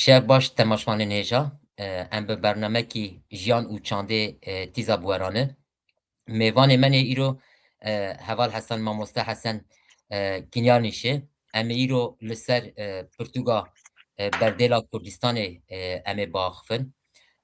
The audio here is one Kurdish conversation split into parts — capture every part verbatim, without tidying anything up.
Şev baş temaşvanên hêja. E, em bi bernamekî jiyan û çandê, e, tîza bi we re ne. Mêvanê me nê îro, e, heval Hesen, mamoste Hesen, e, Kinyanîş e. Em ê îro li ser, e, pirtûka, e, berdêla Kurdistanê, e, em ê biaxifin.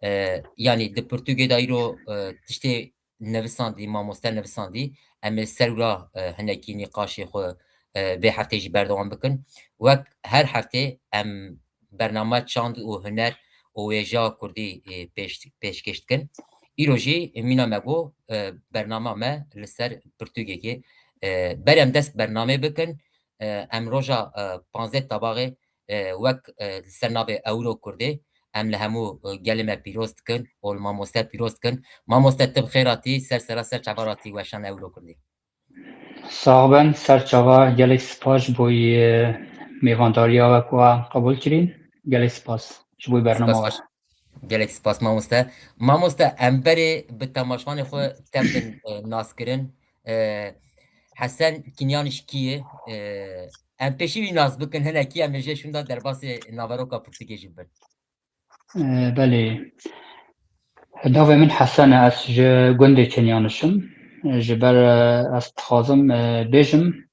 E, yanî di pirtûkê de îro, e, tiştê nivisandî, mamoste nivisandî, em ê ser wira, e, hinekî nîqaşê xwe, e, vê heftê jî berdewam bikin. Wek her heftê em bername çand û huner û wêjeya kurdî, e, pêş-, pêşkêş dikin. Îro jî mîna me got, e, bernama me li ser pirtûkekê, e, berê em dest bi bernamê bikin, e, em roja, e, panzdeh tabaxê, e, wek, e, li ser navê Ewro Kurdê, em li hemû, e, gelê me pîroz dikin û li mamoste pîroz dikin. Mamoste, tu bi xêr hatî, ser sera ser çava hatî weşan Ewro Kurdê. Sax bin, ser çava, gelek spas ji bo, e, mêvandariya we ku we qebûl kirîn. Gelek spas ji bo bernama we. Spas. Gelek spas mamoste. Mamoste, em berê bi temaşvanê xwe tev bin, e, naskirin. E, Hesen Kinyanîş kî ye? E, em pêşî wî nas bikin, hinekî em ê jê şûnda derbasê naveroka pirtûkê jî bin. E, belê. Navê min Hesen e, ez ji gundê Kinyanîş im. E, ji ber, e, ez dixwazim, e, bêjim,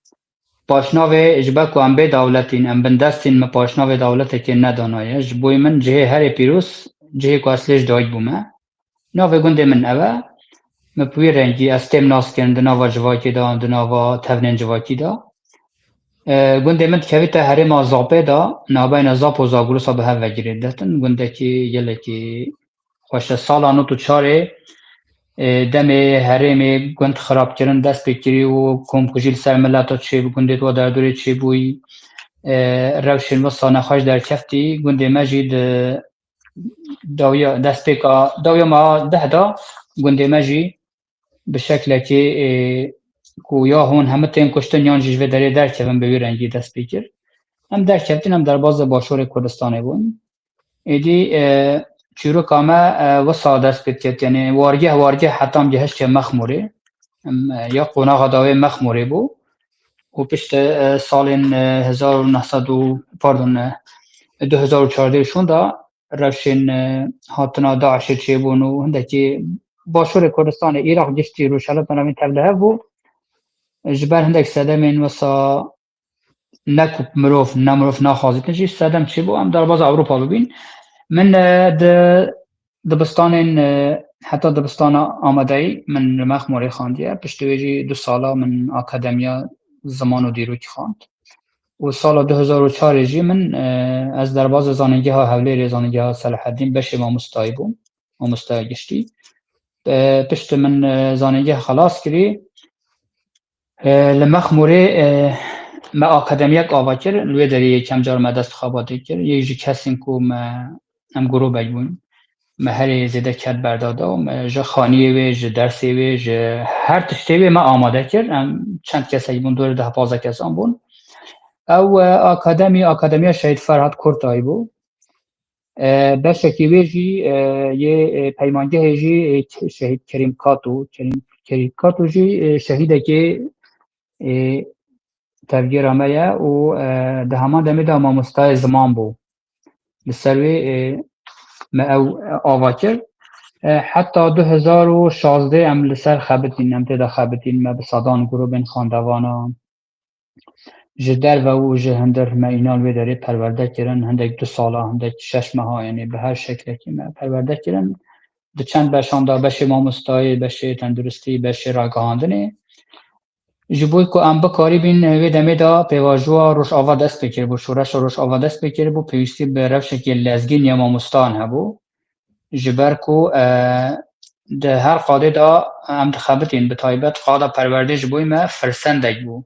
paşnavê ji ber ku em bê dewletîn, em bindestîn, me paşnavê dewletekê nedanaye. Ji bo min cihê herê pîroz, cihê ku ez lê ji dayik bûme. Navê gundê min ev e. Min bi wî rengî ez têm nas kirin di nava civakê de, di nava tevnên civakî de. E, gundê min dikevîte herêma Zapê de, navbeyna Zap û Zagrosa bi hev ve girê ditin. Gundekî gelekî xweş e. Sala nod û çarê, e, demê herêmê gund xirabkirin dest pê kirî û komkujî li ser mileta çêbû, gundê di we derdorê çêbûyî, e, rewşên wisa nexweş derkeftî, gundê me jî di dawiya, destpêka dawiya meha deh de gundê me jî bi şeklekê, e, ku ya hûn hemû tên kuştin yan jî ji vê derê derkevin, bi wî rengî dest pê kir. Em derkeftin, em derbazê Başûrê Kurdistanê bûn. Êdî, e, çîroka me, e, wisa dest pê diket, yanî wargeh wargeh heta em gihiştê Mexmûrê. Em, e, ya qonaxa dawê Mexmûrê bû. Û piştî, e, salên, e, hezar û neh sed û, pardon, e, du hezar û çardeh şûnda rewşên, e, hatina DAIŞê çêbûn û hindekî Başûrê Kurdistanê, Iraq giştî, Rojhilata Navîn tevlihev bû. Ji ber hindek sedemên wisa ne ku mirov, ne mirov naxwazîtin jî sedem çêbû, em derbaz Ewropa bibîn. Min, e, di dibistanên, e, heta dibistana amadeyî min li Mexmûrê xandiye. Piştî wê jî du sala min akademiya ziman û dîrokî xwend. Û sala du hezar û çarê jî min, e, ez derbazê zanîngeha Hewlêrê, zanîngeha Selahedîn, beşê mamostayî bûm, mamosteya giştî. E, piştî min, e, zanîngeh xelas kirî, e, li Mexmûrê, e, me akademiyek ava kir, li wê derê yekem car me dest xebatê kir. Yek ji kesên ku me, em grûbek bûn. Me herê zêde ket berda da. Me ji xaniyê wê, ji dersê wê, ji her tiştê wê me amade kir. Em çend kesek bûn, dorê deh pazdeh kesan bûn. Ew, e, akademî, Akademiya Şehîd Ferhat Kurtay bû. E, beşekî wê jî, e, yê, e, peymangehê jî, e, Şehîd Kerîm Kato, Kerîm, Kerîm Kato jî, e, şehîdekê, e, tevgera me ye û, e, di heman demê de mamostayê ziman bû. Li ser wê, e, me ew, e, ava kir. E, heta du hezar û şazdeh em li ser xebitîn, em tê de xebitîn, me bi sedan grûbên xwendevana ji derve û ji hundir me înan wê derê perwerde kirin. Hindek du sala, hindek şeş meha, yanî bi her şeklekî me perwerde kirin. Di çend beşan de, beşê mamostayê, beşê tenduristî, beşê ragihandinê. Ji bo ku em bikarîbîn, wê demê de pêvajoya Rojava dest pê kiribû, şoreşa Rojava dest pê kiribû, pêwîstî bi rewşekê lezgîn ya mamosteyan hebû. Ji ber ku, e, di her qadê de em dixebitîn, bi taybet qada perwerdê ji bo me firsendek bû.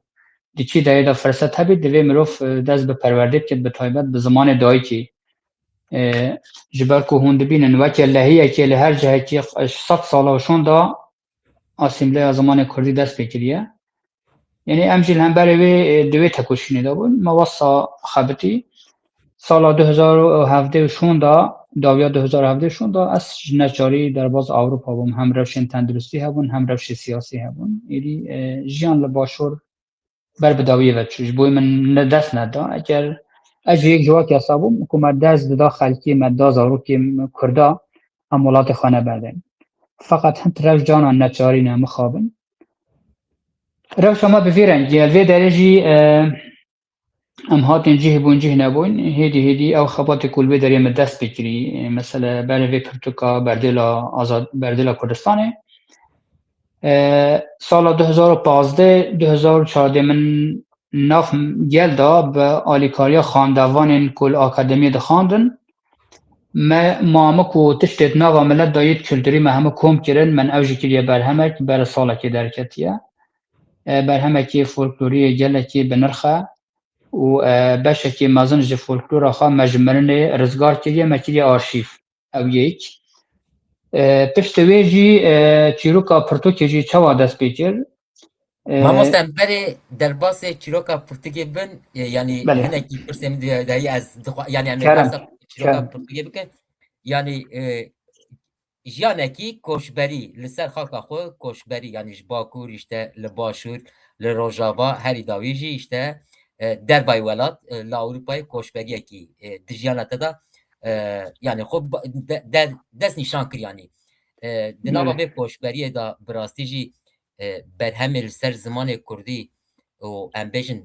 Di kî derê de firset hebî, divê mirov, e, dest bi perwerdê bike, bi taybet bi zimanê dayikê. E, ji ber ku hûn dibînin, weke lehiyekê li her cihekî sed sala şûnda asîmleya zimanê kurdî dest pê kiriye. Yanî em jî li hemberê wê, e, di wê tekoşînê de bûn. Me wesa xebitî. Sala du hezar û hevdeh û şûnda, dawiya du hezar û hevdeh û şûnda ez ji neçarî derbaz Ewropa bûm. Hem rewşên tenduristî hebûn, hem rewşê siyasî hebûn. Êdî, e, jiyan li Başûr ber bi dawiyê ve çû. Ji bo min ne dest neda. Eger Ez jî yek ji wek yasa bûm ku me dest dida xelkê, me da zarokê me Kurda em welatê xwe neberdin. Feqet hin rewş canan neçarî ne mixabin. Rewşa me bi vî rengî ye. Li vê derê jî, e, em hatin cih bûn, cih nebûn. Hêdî hêdî ew xebatê ku li vê derê me dest pê kirî, e, mesele berê vê pirtûka berdêla azad, berdêla Kurdistanê. E, sala du hezar û pazdeh, du hezar û çardeh min nav gel da bi alîkariya xandevanên ku li akademiyê dixwandin. Me, ma me ku tiştê di nava milet de yê kulturî me hemû kom kirin, min ew jî kiriye berhemek, bere salekê derketiye. E, berhemekî folklorî yê gelekî bi nirx e û, e, beşekî mezin ji folklora xwe me ji mirinê rizgar kiriye, me kiriye arşîv. Ew yek. E, piştî wê jî, e, çîroka pirtûkê jî çawa dest pê kir? E, Mamoste, em berê derbasê çîroka pirtûkê bin, e, yanî belê. Hinekî pirsê min dayî ez dixwa-, yanî em ê Kerem, behsa çîroka kerem. Pirtûkê bikin. Yanî, e, jiyanekî koçberî li ser xaka xwe, koçberî, yanî ji Bakur, işte li Başûr, li Rojava, herî dawî jî işte, e, dervayî welat, e, li Ewropayê koçberiyekî, e, di jiyana te de, e, yanî xwe ba-, de, de, dest nîşan kir yanî. E, di nava Belê. Vê koçberiyê de bi rastî jî, e, berhemê li ser zimanê kurdî û em bêjin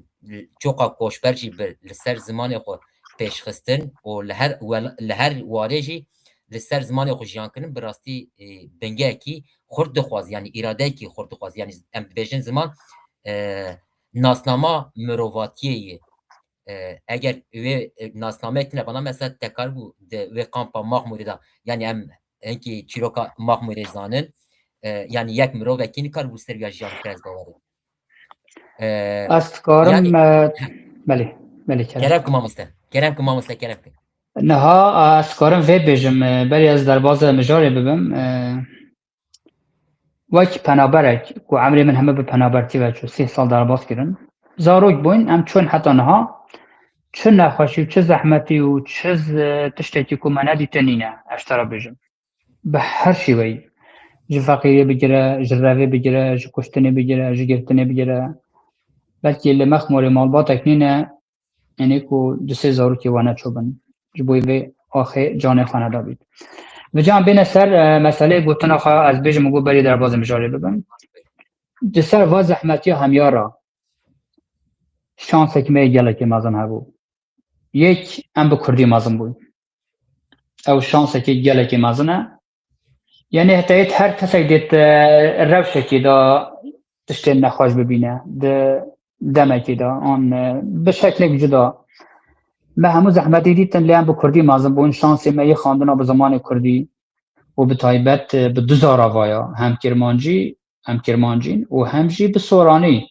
çoqa koçber jî bi, li ser zimanê xwe pêşxistin û li her wel-, li her warê jî li ser zimanê xwe jiyan kirin, bi rastî, e, bingehekî xurt dixwaz, yanî îradeyekî xurt dixwaz. Yanî em dibêjin ziman, e, nasnama mirovatiyê ye. E, eger wê, e, nasnameyek tune bana mesela te karibû di wê kampa Maxmûrê de, yanî em hinkî çîroka Maxmûrê zanin, e, yanî yek mirovekî nikaribû ser ya jiyan bikire ez bawer im. E, Ez dikarim, yanî, e, belê, belê, kerem. Kerem ki mamoste. Kerem ki mamoste, kerem ki. Niha, e, ez dikarim vê bêjim, e, berî ez derbazê mijarê bibim, e, wek penaberek ku emrê min heme bi penabertî ve çû, sî sal derbaz kirin. Zarok bûn, em çûn heta niha çi nexweşî û çi zehmetî û çi z-, tiştekî ku me nedîtin nîne, ez ji te re bêjim. Bi her şîweyî, ji feqîrê bigire, ji revê bigire, ji kuştinê bigire, ji girtinê bigire. Belkî li Mexmûrê malbatek nîne, yanî ku du sê zarokê we neçûbin. Ji bo vê axê canê xwe nedabît. Vêca em bêne ser, e, meseleyê gotina xwe, ez bêjim ku berî derbazê mijarê bibim. Di ser va zehmetiya hemiya re şansek me yê gelekî mezin hebû. Yek, em bi kurdî mezin bûn. Ew şansekî gelekî mezin e. Yanî heta yê her kesek dê di rewşekê de tiştên nexweş bibîne, di demekê de, an, e, bi şeklek cuda. Me hemû zehmetî dîtin, lê em bi kurdî mezin bûn. Şansê me yê xwendina bi zimanê kurdî û bi taybet, e, bi du zarava ya, hem kirmancî, hem kirmancîn û hem jî bi soranî.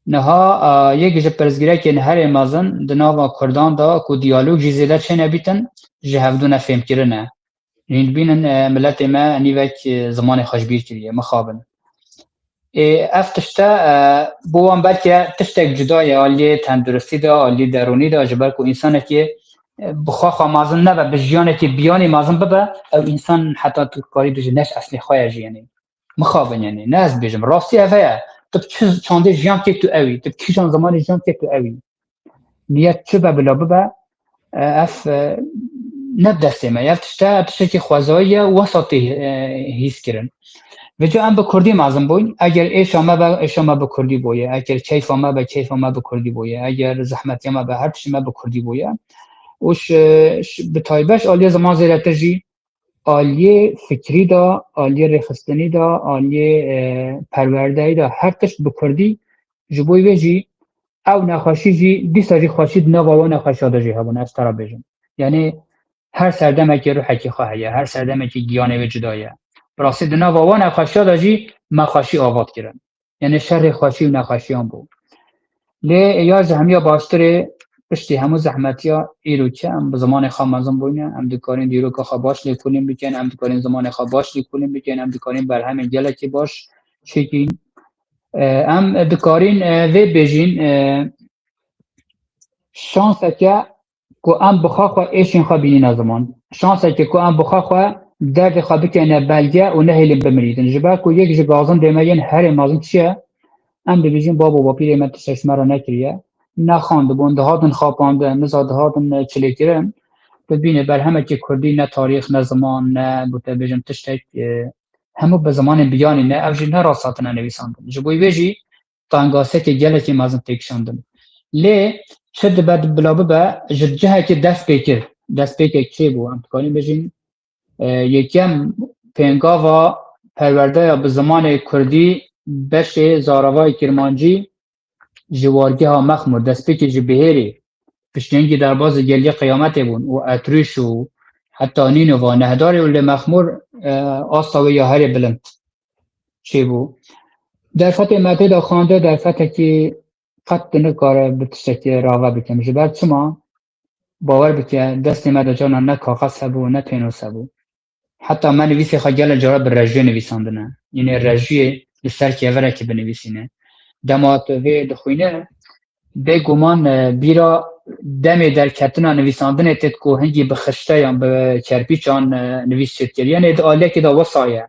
Niha, e, yek ji pirsgirêkên herê mezin di nava kurdan de ku diyalog jî zêde çênebîtin, ji hevdû nefêmkirin e. Hîn dibînin, e, miletê me nîvek, e, zimanê xwe ji bîr kiriye, mixabin. Ê, ev tişte, e, bo wan belke tiştek cuda ye, aliyê tenduristî de, aliyê derûnî de, ji ber ku însanekê, e, bi xwe xwe mezin nebe, bi jiyanekê biyanî mezin bibe, ew însan heta tu karî bêjî neş eslê xwe ye jî, yanî. Mixabin, yanî, ne ez bêjim, rastî ev heye. Tu bi çi çandê jiyan kê tu ewî, tu bi kîjan zimanê jiyan kê tu ewî. Niyet çi be bila bibe, e, ev, e, ne bi destê me. Ev tişte, tiştekî xwezayî ye, wesa tê, e, hîs kirin. Vêca em bi kurdî mezin bûyn. Eger êşa me be, êşa me bi kurdî bûye. Eger keyfa me be, keyfa me bi kurdî bûye. Eger zehmetiya me be, her tiştê me bi kurdî bûye. Û ş-, ş-, bi taybet aliyê ziman zêdetir jî aliyê fikrî de, aliyê rêxistinî de, aliyê, e, perwerdeyî de her tişt bi kurdî, ji bo wê jî ew nexweşî jî, dîsa jî xweşî di nava wan nexweşiya de jî hebûn, ez te re bêjim. Yanî her serdemekî ruhekî xwe heye, her serdemekî giyanê wê cuda ye. Bi rastî di nava wan nexweşiya de jî me xweşî ava dikirin. Yanî şerê xweşî û nexweşiyan bû. Lê ya ji hemiya baştirê piştî hemû zehmetiya îro çi em bi zimanê xwe mezin bûyne, em dikarîn dîroka xwe baş lêkolîn bikin, em dikarîn zimanê xwe baş lêkolîn bikin, em dikarîn berhemên gelekî baş çêkîn. E, em dikarîn, e, vê bêjîn, e, şanseke ku em bi xwe xwe êşên xwe bînîne ziman. Şanseke ku em bi xwe xwe derdê xwe bikeyne belge û nehêlin bimirîtin. Ji ber ku yek ji gazindê me yên herê mezin çi ye? Em dibêjin bab û bapîrê me tiştek ji me re nekiriye. nexwendibûn, dihatin xapandin, niza dihatin çilêkirin. Tu bîne berhemekî kurdî ne tarîx, ne ziman, ne, bû te bêjim, tiştek, e, hemû bi zimanên biyanî ne, ev jî ne rast hatine nivîsandin. Ji bo vê jî tengasekê gelekî mezin têkişandin. Lê çi dibe bila bibe, ji cihekî dest pê kir. Destpêkek çêbû, em dikarîn bêjin, e, yekem pêngava perwerdeya bi zimanê kurdî beşê zaravayê kirmancî ji wargeha Mexmûr, destpêkê ji Bihêrê, piştgirî derbazê geliyê Qiyametê bûn û Etrûş û heta Nînova, Nehdarê û li Mexmûr, e, asta wê ya herê bilind çêbû. Derfetê me tê de xwendin, derfetekî qet tu nikare bi tiştekî rave bikim. Ji ber çima? Bawer bike, destê me de carna ne kaxez hebû, ne pênûs hebû. Heta me nivîsê xwe gelek cara bi rejiyê nivîsandine. Yanî rejiyê li ser kevirekî binivîsîne. Dema tu vê dixwîne, bêguman, e, bîra demê derketina nivîsandinê tê ku hingî bi xişte yan bi kerpîçan, e, nivîs çêdikir. Yanî di aliyekê de wisa ye.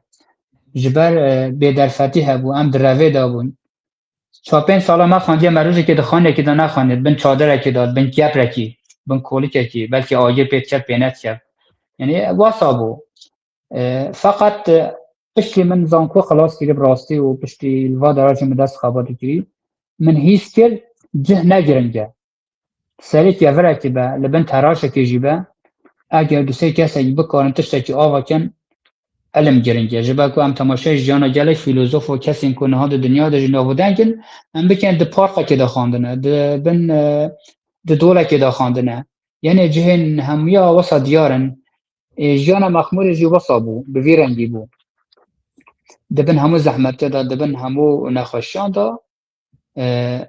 Ji ber, e, bêderfetî hebû, em di revê de bûn. Çar pênc sala me xwendiye, me rojekê di xanekê de nexwendiye, bin çadirekê de, bin keprekî, bin kolikekî, belkî agir pê dikevt, pê nedikevt. Yanî wasa bû. E, feqet, e, piştî min zanko xilas kirî bi rastî û piştî li va dera jî min dest xebatê kirî, min hîs kir cih ne giring e. Serê kevirekî be, li bin teraşekê jî be, eger du sê kesek bikarin tiştekî ava kin, ilim giring e. Ji ber ku em temaşeyê jiyana gelek fîlozof û kesên ku niha di dinya de jî navûdeng in, em bikin di parkekê de xwendine, di bin, e, di dolekê de xwendine. Yanê cihên hemûya wesa diyar in. Ê, jiyana Mexmûrê jî wesa bû, bi vî rengî bû. Di bin hemû zehmetiya de, di bin hemû nexweşiyan de, e,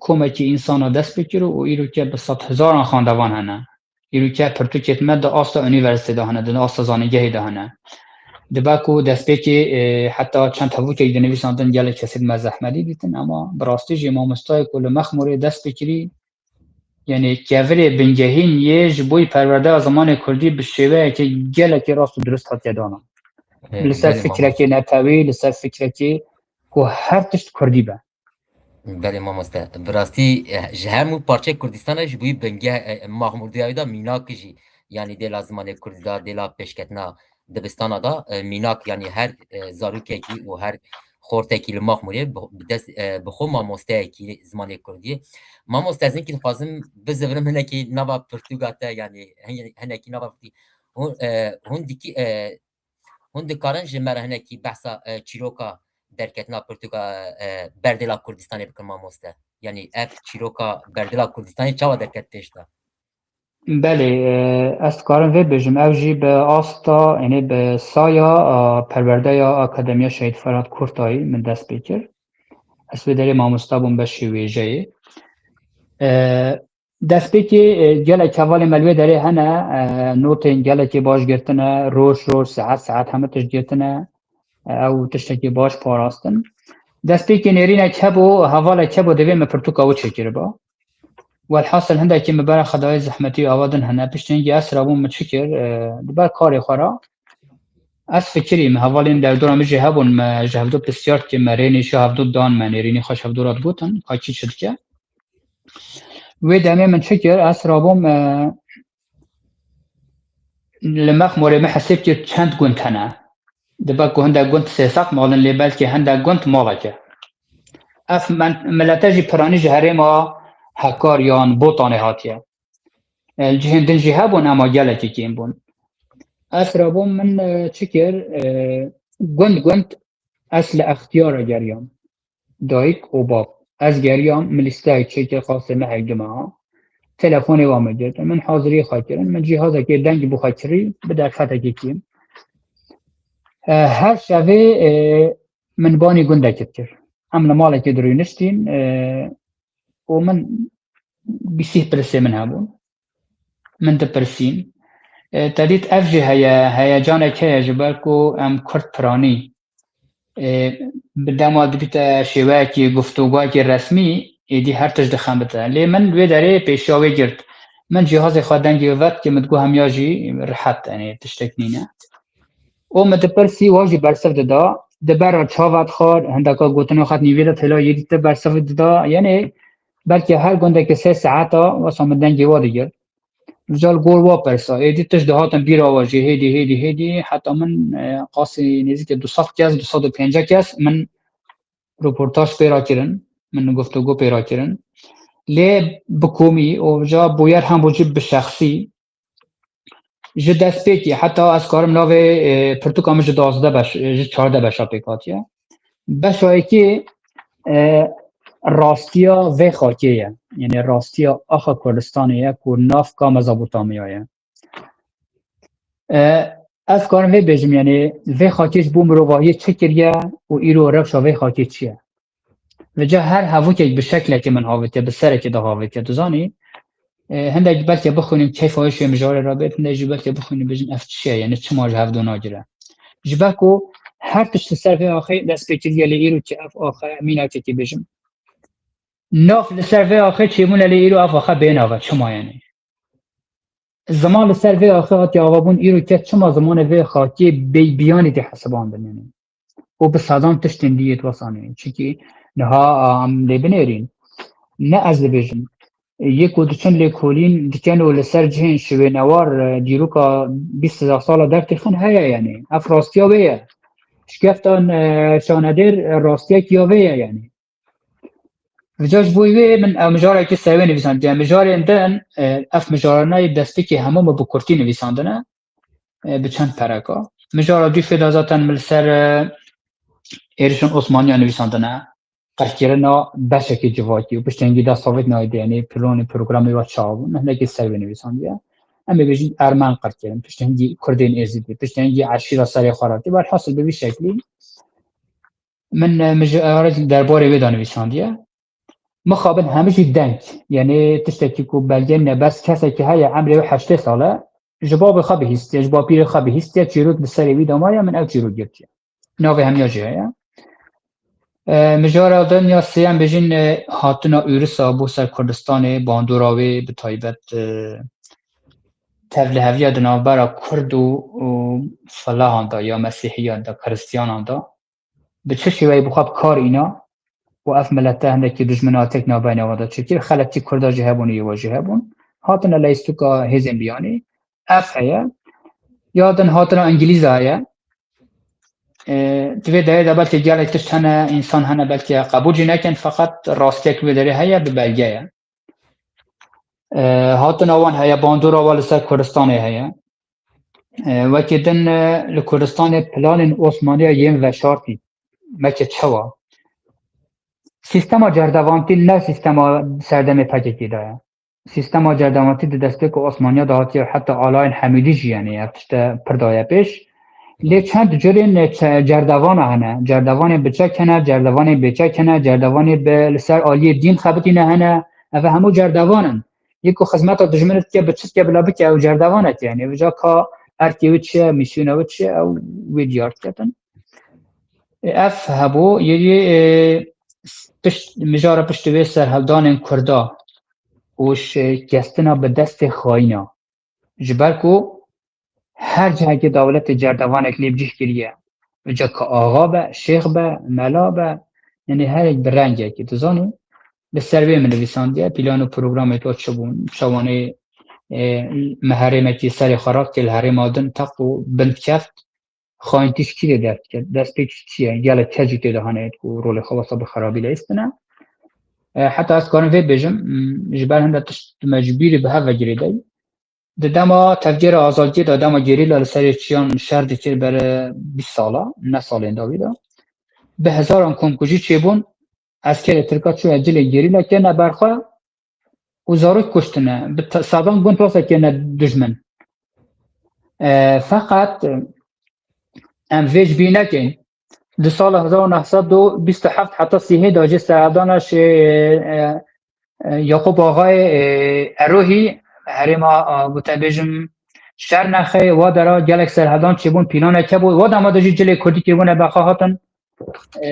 komekî însana dest pê kir û îroke bi sed hezaran xwendevan hene. Îroke pirtûkêt me di asta unîversîtê de hene, di asta zanîngehê de hene. Dibe ku destpêkê, e, heta çend tevûkek dinivîsandin gelek kesê me zehmetî dîtin, ema bi rastî jî mamostayê ku li Mexmûrê dest pê kirî, yanî kevirê bingehîn yê ji bo perwerdeya zimanê kurdî bi şêweyekê gelekî rast û dirust hatiye dana. Ê, Li ser belê fikrekê netewî, li ser fikrekê ku her tişt kurdî be. Belê mamoste. Bi rastî, e, ji hemû parçeyê Kurdistana ji bo bingeh, e, Maxmûrdiyayê de mînak jî, yanî dêla zimanê kurdî de, dêla pêşketina dibistana de, e, mînak, yanî her, e, zarokekî û her xortekî li Maxmûrê bi, bi dest, e, bi xwe mamosteyekî zimanê kurdî. Mamoste, ez hinkî dixwazim bizivirim hinekî nava pirtûka te, yanî hin-, hinekî nava pirtû. Hûn, e, hûn dikî, e, hûn dikarin ji me re hinekî behsa, e, çîroka derketina pirtûka, e, Berdêla Kurdistanê bikin mamoste? Yanî ev çîroka Berdêla Kurdistanê çawa derket pêş de? Belê, e, ez dikarim vê bêjim. Ev jî bi asta, yanî bi saya, e, perwerdeya Akademiya Şehîd Ferhat Kurtayî min dest pê kir. Ez wê derê mamosta bûm beşê wêjeyê. E, destpêkê, e, gelek hevalên me li wê derê hene, e, notên gelekî baş girtine, roj roj, saet saet hemû tişt girtine. E, ew tiştekî baş parastin. Destpêkê nêrînek hebû, hevalek hebû, divê me pirtûka wî çêkiriba. Welhasil hindekî min bera xedayê zehmetî û ava din hene. Piştî hingî ez rabûm min çi kir, e, di ber karê xwe re. Ez fikirî, min hevalên derdora min jî hebûn, me ji hevdu pisyar dikir, me rê nîşa hevdu dan, me nêrînî xwe ji hevdu re digotin, ka kî çi dike. Wê demê min çi kir, ez rabûm, e, li Mexmûrê min hesêb kir çend gund hene. Dibe ku hindek gund sê sed mal in, lê belkî hindek gund malek e. Ev men-, milete jî piranî ji herêma Hekar yan Botanê hatiye. E, li cihên din jî hebûn, ema gelekî kêm bûn. Ez rabûm min, e, çi kir? E, gund gund ez li extiyara geriyam. Dayik û bab. Ez geriyam, min lîsteyek çêkir, qasê mehek du meha. Telefonê wan min girt. Min haziriyê xwe kirin. Min cîhazekê deng bo xwe kirî, bi derfetekê kêm. E, her şevê, e, min banî gundekê dikir. Em li malekê dirûniştîn, e, û min bîsîh pirsê min hebûn. Min dipirsîn. E, te dît ev jî heye, heyecanek heye, ji ber ku em Kurd piranî, e, bi dema dibîte şêweyekî, guftûgoyekî resmî, êdî her tişt dixebite. Lê min wê derê pêşiya wê girt. Min cîhazê xwe dengê wê vedikir, min digot hemiya jî rihet, yanî tiştek nîne. Û min dipirsî, wa jî bersiv dida. Di ber re çav vedixwar, hindeka gotina xwe nîvê de têla yê dî te bersiv dida. Yanî Belkî her gundekî sê saeta wesa min dengê we digirt. Vêca li gor we pirsa. Êdî tişt dihatin bîra we jî hêdî, hêdî, hêdî heta min, e, qasî nêzîkî du sed kes, du sed û pêncî kes min roportaj pê re kirin, min guftûgo pê re kirin. Lê bi komî û vêca bûyer hembû jî bi şexsî ji destpêkê heta ez karim navê, e, pirtûka min ji duwazdeh beş, ji çardeh beşa pêk hatiye. Beşa yekê, e, rastiya vê xakê ye. Yanî rastiya axa Kurdistanê ye ku nav ka Mezopotamya ye. E, ez karim vê bêjim, yanî vê xakê ji bo mirovahiyê çi kiriye û îro rewşa vê xakê çi ye? Vêca her hevokek bi şeklekê min havitiye, bi serekê de havitiye. Tu zanî, e, hindek belkê bixwînin keyfa wê şê mijarê re bêt, hindek jî belkê bixwînin bêjin ev çi ye, yanî çima ji hev do nagire. Ji ber ku her tişt li ser vê axê dest pê kiriye, lê îro ki ev axe mînakekê bêjim. Nav li ser vê axê çêbûne, lê îro ev axe bê nav e. Çima yanî? Ziman li ser vê axê hatiye avabûn, îro kes çima zimanê vê xakê bê biyanî tê hesibandin yanî? Û bi sedan tiştên dî yê wesa neyên. Çimkî niha, a, em lê binêrîn. Ne ez dibêjim. Yê ku diçin lêkolîn dikin û li ser cihên şiwênewar, e, dîroka bîst hezar sala dertêxin heye yanî. Ev rastiya wê ye. Şikefta, e, şanedêr, e, rastiyek ya vê ye yanî. Vêca ji bo wê min ev mijarekî ser wê nivîsandiye. Mijarên din, e, ev mijarane yê destpêkê hemû min bi kurtî nivîsandine, e, bi çend pereka. Mijara dû fê de zaten min li ser, e, êrişên Osmaniya nivîsandine, qirkirina beşekî civakî û piştî hingî dest Sovyet nayê de, yanî planê programê wa çawa bûn, hindekî ser wê nivîsandiye. Em ê bêjin Ermen qirkirin, piştî hingî Kurdên Êzidî, piştî hingî eşîra serê xwe re tê. Welhasil bi vî şeklî min, e, mijara derbarê wê de nivîsandiye. Mixabin hemî jî deng, yanî tiştekî ku belgeyên nebes kesekî heye, emrê wê heştê sal e, ji babê xwe bihîstiye, ji bapîrê xwe bihîstiye, çîrok bi serê wî de maye, min ew çîrok girtiye. Navê hemiya jî heye. E, mijara din ya sêyem bêjin, e, hatina Ûrisa bo ser Kurdistanê, bandora wê bi taybet, e, tevliheviya di navbera Kurd û, û felahan de ya Mesîhiyan de, Kristiyanan de. Bi çi şêweyî bi xwe bi kar îna û ev milete hindekî dijminatek navbeyna we de çêkir. Xeletî Kurda jî hebûn û yê we jî hebûn. Hatine leyîstûka hêzên biyanî. Ev heye. Ya din hatina Îngilîza heye. E, di vê derê de belkî gelek tişt hene, însan hene belkî qebûl jî nekin, feqet rastiyek wê derê heye, bi belge ye. E, hatina wan heye, bandora wan li ser Kurdistanê heye. E, wekî din, e, li Kurdistanê planên Osmaniya yên veşartî. Wekî çawa? Sîstema cerdevantî ne sîstema serdemê P K K de ye. Sîstema cerdevantî di destpêka Osmaniya de hatiye, heta alayên Hemîdî jî, yanî ev tişte pir daye pêş. Lê çend curên çe-, cerdevana hene. Cerdevanên bi çek hene, cerdevanên bêçek hene, cerdevanê bi li ser aliyê dîn xebitîne hene. Ev hemû cerdevan in. Yê ku xizmeta dijminê dike, bi çi dike bila bike, ew cerdevanek e. Yanî vêca ka erkê wê çi ye, mîsyona wê çi ye, ew wê diyar diketin. E, ev hebû, yê, yê, e, pişt, mijara piştî wê serhildanên Kurda û şikestina bi destê xayîna. Ji ber ku her cihekê dewletê cerdevanek lê bi cih kiriye. Vêca ka axa be, şêx be, mela be, yanî her yek bi rengekî, tu zanî, li ser wê min nivîsandiye, plan û programê to çi bûn, çawanê, e, me herêmekî serê xwe rat kir, li herêma din teq û bin keft, xayîntî ji kî dê dest diket, destpêk ji çi ye, gelek kes jî tê de hene ku rolê xwe wesa bi xerabî leyistine. E, heta ez karim vê bêjim, m, ji ber hinde tişt me ji bîrî bi hev ve girêdayî. Di dema tevgera azadiyê de, dema gerîla li serê çiyan şer dikir bere bîst sala, ne salên dawî de, bi hezaran komkujî çêbûn, eskerê tirka çûye cilê gerîla kirine ber xwe û zarok kuştine, bi te-, sedan gund wesa kirine dijmin. E, feqet, e, em vê ji bîr nekin. Di sala hezar û neh sed û bîst û heft heta sîhê de jî serhildana şê-, e, e, Yaqûb Axayê, e, Erohî, herêma, e, gote bêjim, Şernexê, wa dera gelek serhildan çêbûn, pîlanek hebû. Wa dema de jî cilê kurdî kiribûne ber xwe hatin, e,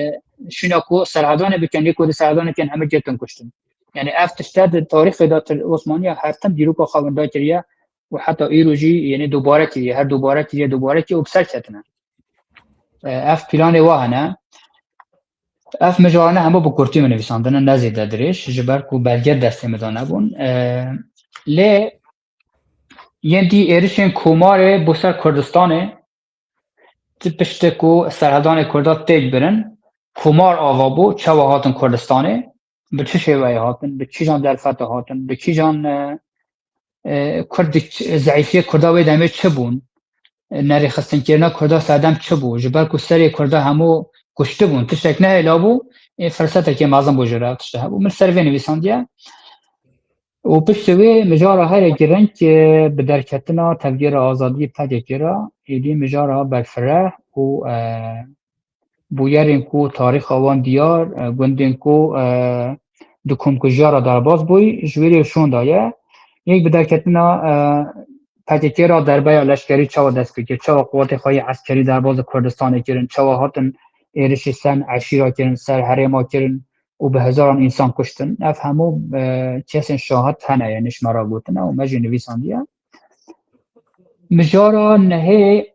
şûna ku serhildanê bikin, yê ku di serhildanê kin hemû girtin kuştin. Yanî ev tişte di tarîxê de til-, Osmaniya her tim dîroka xwe winda kiriye û heta îro jî, yanî dubare kiriye, her dubare kiriye, dubare kiriye û bi ser ketine. E, ev planê wa hene. Ev mijarane hemû bi kurtî min nivîsandine, ne zêde dirêj, ji ber ku belge destê min de nebûn. E, lê yên dî êrişên Komarê bo ser Kurdistanê, ti piştî ku serhildanê Kurda têk birin, Komar ava bû, çawa hatin Kurdistanê, bi çi şêweyê hatin, bi kîjan derfetê hatin, bi kîjan, e, e, Kurd, zeîfiyê Kurda wê demê çi bûn? E, nerêxistinkirina Kurda serdem çi bû? Ji ber ku serê Kurda hemû kuştibûn, tiştek nehêlabû, ê, firsetekê mezin bû ji re tiştê hebû. Min ser vê nivîsandiye. Û piştî wê mijara herê girîng, e, bi derketina Tevgera Azadiyê P D K re, êdî mijara berfireh û, e, bûyerên ku tarîxa wan diyar, e, gundên ku, e, di komkujiya re derbas bûy, ji wê rê şonda ye. Yek bi derketina, e, P K K re derbeya leşkerî çawa dest pê kir, çawa quwetê xwe yê eskerî derbas li Kurdistanê kirin, çawa hatin êrişî ser eşîra kirin, ser herêma kirin û bi hezaran însan kuştin. Ev hemû, e, kesên şahid hene, yanî ji me re gotine û me jî nivîsandiye. Mijara nehê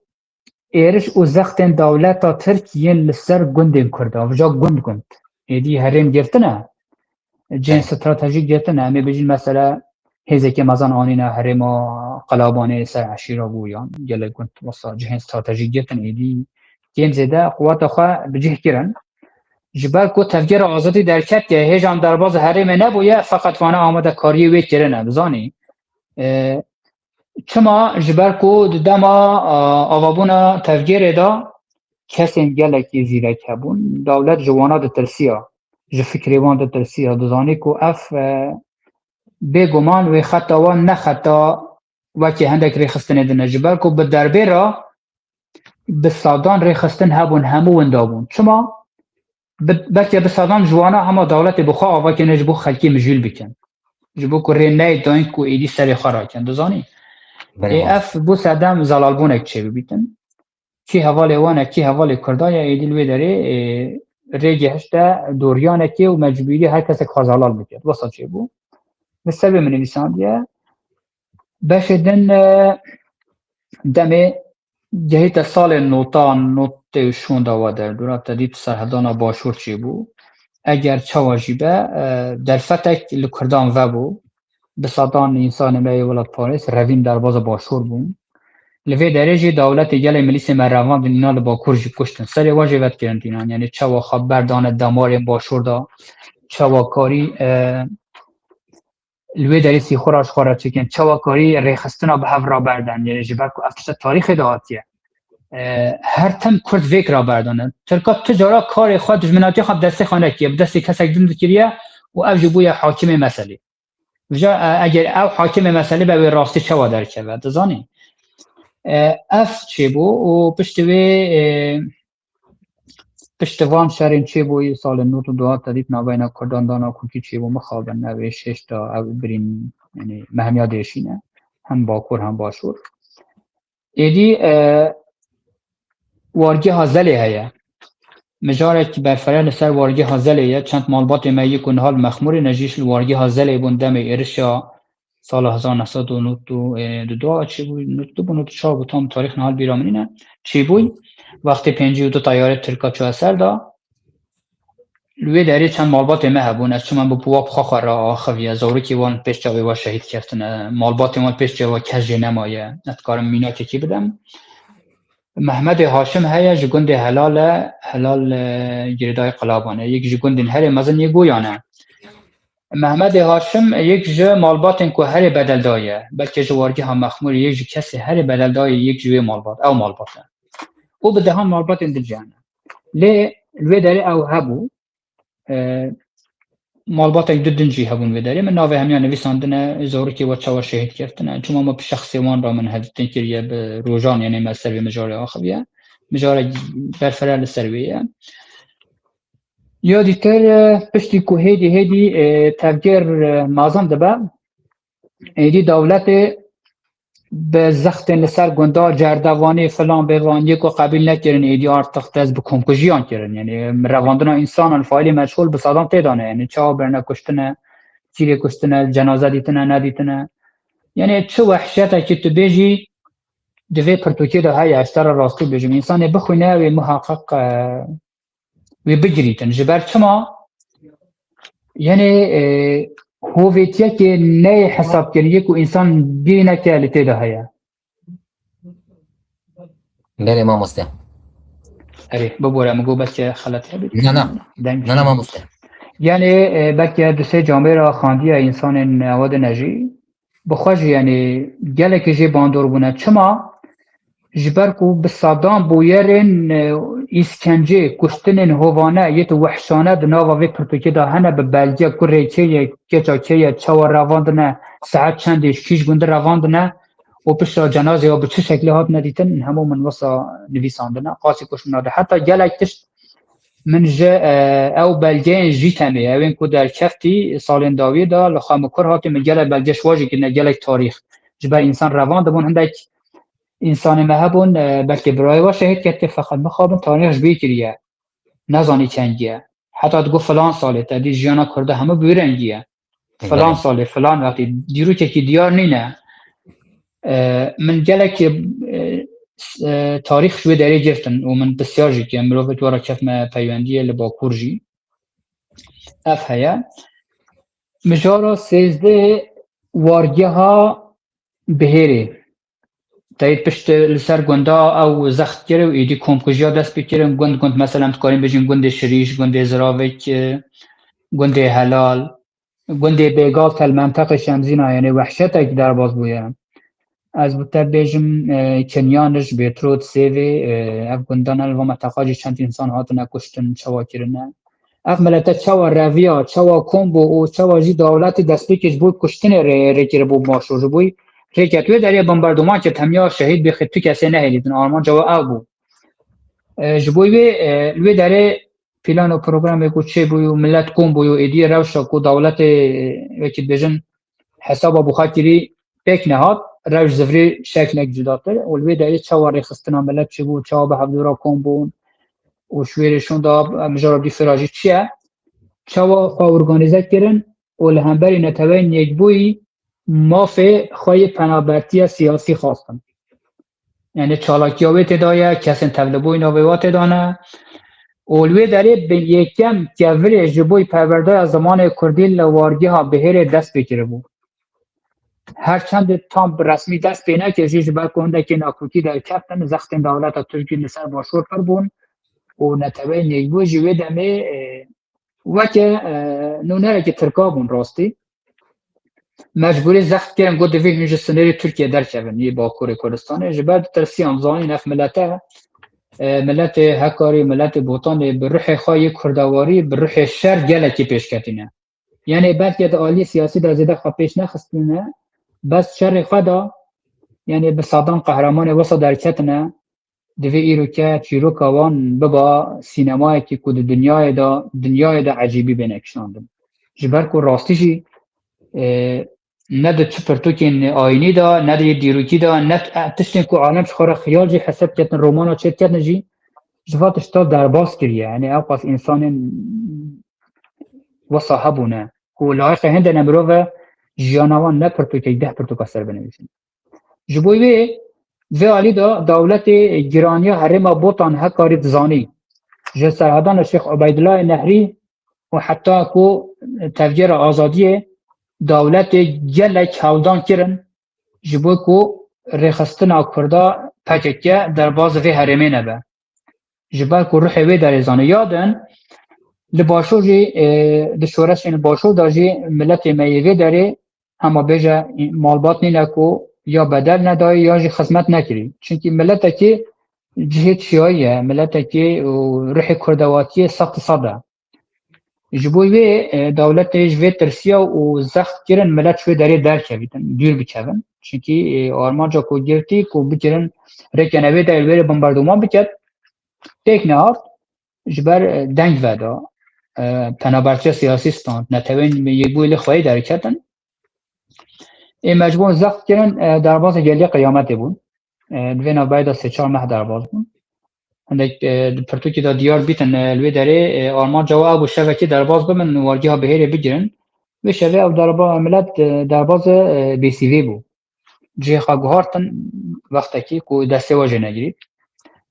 êriş û zextên dewleta Tirk yên li ser gundên Kurd, vêca gund gund. Êdî herêm girtine, cihên stratejîk girtine. Em ê bêjin mesela hêzeke mezin anîne herêma Qelabanê ser eşîra bû yan gelek gund wesa cihên stratejîk girtin. Êdî kêm zêde quweta xwe bi cih kirin. Ji ber ku Tevgera Azadî derketiye, hêjan derbazê herêmê nebûye, feqet vana amadekariyê wê kirine, bizanî. E, Çima? Ji ber ku di dema, a, avabûna tevgêrê de kesên gelekî zîrek hebûn. Dewlet ji wana ditirsiya, ji fikrê wan ditirsiya. Dizanî ku ev, e, bêguman wê xeta wan ne xeta wekî hindek rêxistinê din e. Ji ber ku bi derbê re bi sedan rêxistin hebûn, hemû winda bûn. Çima? Bi-, belkî bi sedan ji wana hema dewletê bi xwe ava kirine ji bo xelkê mijûl bikin. Ji bo ku rê neyê dayîn ku êdî serê xwe rakin. Dizanî? Belê Ê, mamoste. Ev bû sedem zelalbûnek çêbibîtin. Kî hevalê wan e, kî hevalê Kurda ye, êdî li wê derê, ê, rê gehişte doriyanekê û mecbûrî her kesek xwe zelal bike. Wesa çêbû. Li ser vê min nivîsandiye. Beşê din, e, demê gehîte salên notan, notê û şûnda we derdora te dît serhildana Başûr çêbû. Eger çawa jî be, e, derfetek li Kurdan vebû. Bi sedan însanê me yê welatparêz revîn derbaza Başûr bûn. Li vê derê jî dewletê gelê milîsê me revandin, înan li Bakur jî kuştin. Serê wan jî vetkirin tînan. Yanî çawa xwe berdane damarên Başûr de, çawa karî, e, li wê derê sîxura ji xwe re çêkin, çawa karî rêxistina bi hev re berdan, yanî ji ber ku ev tişta tarîxê de hatiye. E, her tim Kurd vêk re berdane. Tirka tu cara karê xwe, dijminatiya xwe bi destê xwe nekiye, bi destê kesek din dikiriye û ev jî bûye hakimê meselê. Vêca, e, eger ew hakimê meselê be, wê rastî çawa derkeve, dizanî? E, ev çêbû û piştî wê, e, Piştî van şerên çêbûyî salên nod û du hat te dît navbeyna Kurdan dana Kûkî çêbû, mixabin ev ê şêşta ew birîn, yanî mehmiya dêşîne. Hem Bakur hem Başûr. Êdî, e, wargeha Zelê heye. Mijarek berfireh li ser wargeha Zelê ye. Çend malbatê me yê ku niha li Mexmûrê ne jî li wargeha Zelê bûn demê êrişa sala hezar neh sed û nod û du çêbû, nod û du bû, nod û çar bû, tam tarîx niha li bîra min nîne. Çêbûy, wextê pêncî û du teyarê Tirka çûye ser de, li wê derê çend malbatê me hebûn, ez çûme bi puwa bi xwe xwe re axiviye, zarokê wan pêş çavê we şehîd keftine, malbatê wan pêş çavê we kes jê nemaye, ez dikarim mînakekî bidim. Mehmedê Haşim heye, ji gundê Helal e, Helal, e, girêdayê Qelaban e, yek ji gundên herê mezin yê Goyan e. Mehmedê Haşim yek ji malbatên ku herê bedeldaye, belkê ji wargeha Mexmûrê yek ji kesê herê bedeldaye, yek ji wê malbat, ew malbat e. Û bi dehan malbatên din jî hene. Lê li wê derê ew hebû, e, malbatek du din jî hebûn vê derê. Min navê hemiyan nivîsandine, zarokê we çawa şehîd keftine. Çima me bi şexsê wan re min hevdîtin kiriye, bi rojan, yanî me ser vê mijarê axiviye. Mijarek berfireh li ser wê ye. Ya dîtir, e, piştî ku hêdî hêdî, e, tevgêr, e, mezin dibe, êdî dewletê bi zextên li ser gunda, cerdevanî, filan bêvan, yê ku qebîl nekirin, êdî artıq dest bi komkujiyan kirin. Yanî revandina însanan, faîlê meçhûl bi sedan tê de ne. Yanî çawa birine kuştine, kîrê kuştine, cenaze dîtine, nedîtine. Yanî çi wehşetekî tu bêjî, di vê pirtûkê de heye, ez te re rastî bêjim. Însanê bixwîne, wê muheqeq, e, wê bigirîtin. Ji ber çima? Yanê e, hovêtiyekê neyê hesabkiriyê ku însan bîr neke li tê de heye. Belê mamoste. Erê, bibore, min got belkî xelet hebî. Na, na. Deng. Na, na mamoste. Yanê e, belkî du sê camêra xandiye însanên ewa dine jî. Bi xwe jî yanê gelekî jê bandor bûne. Çima? Ji ber ku bi sedan bûyerên e, îskencê, kuştinên hovane, yê tu wehşane di nava vê pirtûkê de hene, bi belge ku rê kê ye, keça kê ye, çawa revandine, saet çendê, ji kîj gundî revandine û pişta cenazê ya bi çi şeklî hatine dîtin, hemû min wisa nivîsandine. Qasî ku ji min re heta gelek tişt min ji e, ew belgeyên jî temê, ewên ku derkeftî salên dawiyê de li xwe min kur hatî, min gelek belge ji wa jî kirine, gelek tarîx. Ji ber însan revan dibûn, hindek însanê me hebûn, e, belkî birayê we şehîd ketiye, feqet mixabin tarîx ji bîr kiriye. Nezanî çend ye. Heta digot filan salê, te dî jiyana Kurda hemû bi wî rengî ye. Filan Belê. Salê, filan wextî, dîrokekî diyar nîne. E, min gelek e, e, tarîx ji wê derê girtin û min pisyar jî kir. Mirovek were kevme peywendiyê li Bakur jî. Ev heye. Mijara sêzdeh wargeha Bihêrê. Teyîd pişt li ser gunda ew zext kir û êdî komkujiya dest pê kirin. Gund gund, meselen, dikarîn bêjin gundê Şirîş, gundê Ziravik, e, gundê Helal, gundê Bêgal, tel menteqê Şemzîna, yanê wehşetek derbas bûye. Ez bi te bêjim, e, Kinyanij, Bêtrot, Sêvê, e, ev gundan, ev menteqa jî çend însan hatine kuştin, çawa kirine. Ev milete çawa reviya, çawa kom bû û çawa jî dewletê destpêkê ji bo kuştinê rê, rê kiribû başûr. Ji bo rê ket wê derê bombarduman kir, hemiya şehîd bê, xê tu kesê nehêlîtin. Armanca we ev bû. E, ji bo wê, e, li wê derê plan û programê ku çêbû û milet kom bû û êdî rewşa ku dewletê, e, wekî dibêjin, hesaba bi xwe kirî pêk nehat, rewş zivirî şekilek cudatir û li wê derê çawa rêxistina milet çêbû, çawa bi hevdû re kom bûn û ji wê rê şûnda mijara dîfira jî çi ye, çawa xwe organîze kirin û li hemberî Neteweyên Yekbûyî mafê xwe yê penabertiya siyasî xwestin. Yanî çalakiya wê tê de ye, kesên tevlibûyî navê wa tê de ne. Û li wê derê bi yekem kevirê ji bo perwerdeya zimanê kurdî li wargeha Bihêrê dest pê kiribû. Her çendê tam bi resmî dest pê nekir jî, ji ber ku hindekî nakokî derkeftin, zextên dewleta Tirkî li ser başûr pir bûn û Neteweyên Yekbûyî jî wê demê, e, weke, e, nûnerekî Tirka bûn rastî. Mecbûrî zext kirin, got, divê hûn ji sinêrê Tirkiye derkevin, yê Bakurê Kurdistanê. Ji ber tirsiyan, zanîn ev milete, e, miletê Hekarî, miletê Botanê bi ruhê xwe yê kurdewarî, bi ruhê şer gelekî pêşketîne. Yanê belkî di aliyê siyasî de zêde xwe pêş nexistine, bes şerê xwe de, yanê bi sedan qehremanê wisa derketine, divê îroke çîroka wan biba sînemayekî ku di dinyayê de, dinyayê de ecîbî bêne kişandin. Ji ber ku rastî jî, e, ne di çi pirtûkên ayînî de, ne di yê dîrokî de, ne t-, e, tiştên ku alem ji xwe re xiyal jî hesab ketin, romana çêdiketin jî, ji va tişta derbas kiriye. Yanî ew qas însanên wisa hebûne ku layiqê hindene mirove jiyana wan ne pirtûkek, deh pirtûka ser binivîsin. Ji bo wê, vê alî de dewletê giraniya herêma Botan Hekarî dizanî. Ji serhedana Şêx Ubeydullayê Nehrî û heta ku tevgera azadiyê dewletê gelek hewldan kirin ji bo ku rêxistina Kurda P K K derbazê vê herêmê nebe. Ji ber ku ruhê wê derê zanî. Ya din, li Başûr jî, e, di şoreşên li Başûr de jî miletê me yê vê derê hema bêje malbat nîne ku ya bedel nedayî ya jî xizmet nekirî. Çimkî miletekî cihê çiyayî ye, miletekî û ruhê kurdewatiyê sed di sed e. Ji bo wê, e, dewletê ji vê tirsiya û zext kirin milet ji wê derê derkevîtin, dûr bikevin. Çimkî, e, armanca ku girtî ku bikirin rêkene wê derê, wê rê bombarduman biket, pêk nehat, ji ber, e, deng veda, e, penabertiya siyasî stand, Netewên Yekbûyî li xweyî derketin. Ê mecbûr zext kirin, e, derbazê geliyê qiyametê bûn. E, di vê navberê de sê çar meh derbaz bûn. Hindek, e, di pirtûkê de diyar bîtin, e, li wê derê, e, armanca we bû şevekê derbaz bibin, wargeha Bihêrê bigirin. Vê şevê ew derba-, milet, e, derbazê, e, bêsîvê bû. Cihê xwe guhartin wextekî ku destê we jê negirî.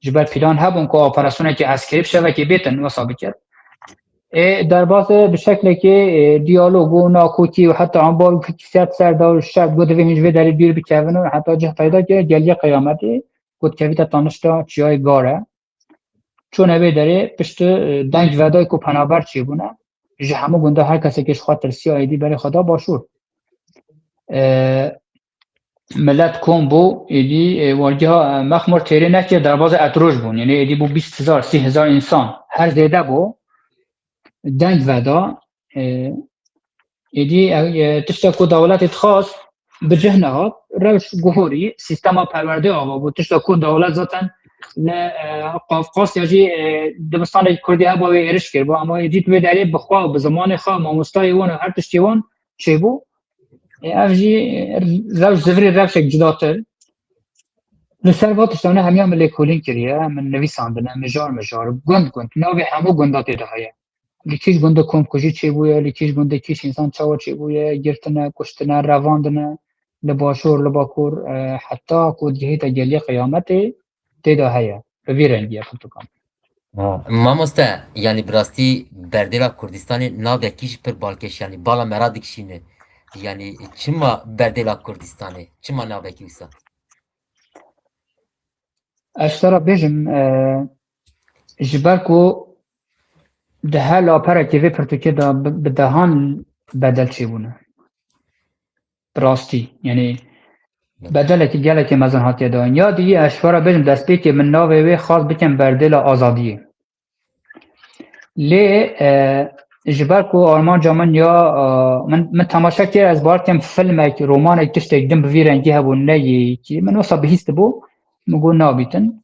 Ji ber pîlan hebûn ku operasyonekî eskerî bi şevekê bêtin wesa bikir. Ê derbazê bi şeklekê, ê, diyalog û nakokî û heta embal fikriyat ser da û şert got divê hûn ji vê derê dûr bikevin û heta cih peyda kir geliyê qeyametê got kevîte tanişta çiyayê Gare. Çûne vê derê piştî, e, deng vedayî ku penaber çêbûne. Ji hemû gunda her kesekê ji xwe tirsiya êdî berê xwe da başûr. E, Milet kom bû, êdî, e, wargeha, e, Mexmûr têrê nekir, derbazê Etrûj bûn. Yanî êdî bû bîst hezar, sî hezar însan. Her zêde bû. Deng veda. E, êdî, e, e, tişta ku dewletê dixwast, bi cih nehat, rewş guhorî, sîstema perwerdê ava bû. Tişta ku dewlet zaten li, e, Qafqasya jî, e, dibistanekî Kurdî hebû wê êriş kiribû. Ama êdî tu vê derê bi xwe, bi zimanê xwe, mamostayê wan û her tiştê wan çêbû. E, ev jî, e, rewş zivirê rewşek cudatir. Li ser va tiştane hemiya min lêkolîn kiriye, min nivîsandine, mijar mijar, gund gund, navê hemû gunda tê de heye. Li kîj gundê komkujî çêbûye, li kîj gundê kîj însan çawa çêbûye, girtine, kuştine, revandine, li başûr, li bakur, e, heta ku digihîte geliyê qeyametê tê de heye. Bi vî rengî ye pirtûkan. Ha, mamoste, yanî bi rastî berdêla Kurdistanê navekî jî pir balkêş, yanî bala me ra dikişîne. Yanî çima berdêla Kurdistanê? Çima navekî wisa? Ez ji te re bêjim, e, ji ber ku di her laperekê vê pirtûkê de bi, bi dehan bedel çêbûne. Bi rastî, yanî bedelekî gelekî mezin hatiye dayîn. Ya dî ez ji we re bêjim, destpêkê min navê wê xwest bikim berdêla azadiyê. Lê, e, ji ber ku armanca min ya, e, min, min temaşe kir, ez bar dikim filmek, romanek, tiştek din bi vî rengî hebû, ne yekî. Min wisa bihîstibû, min got nabîtin.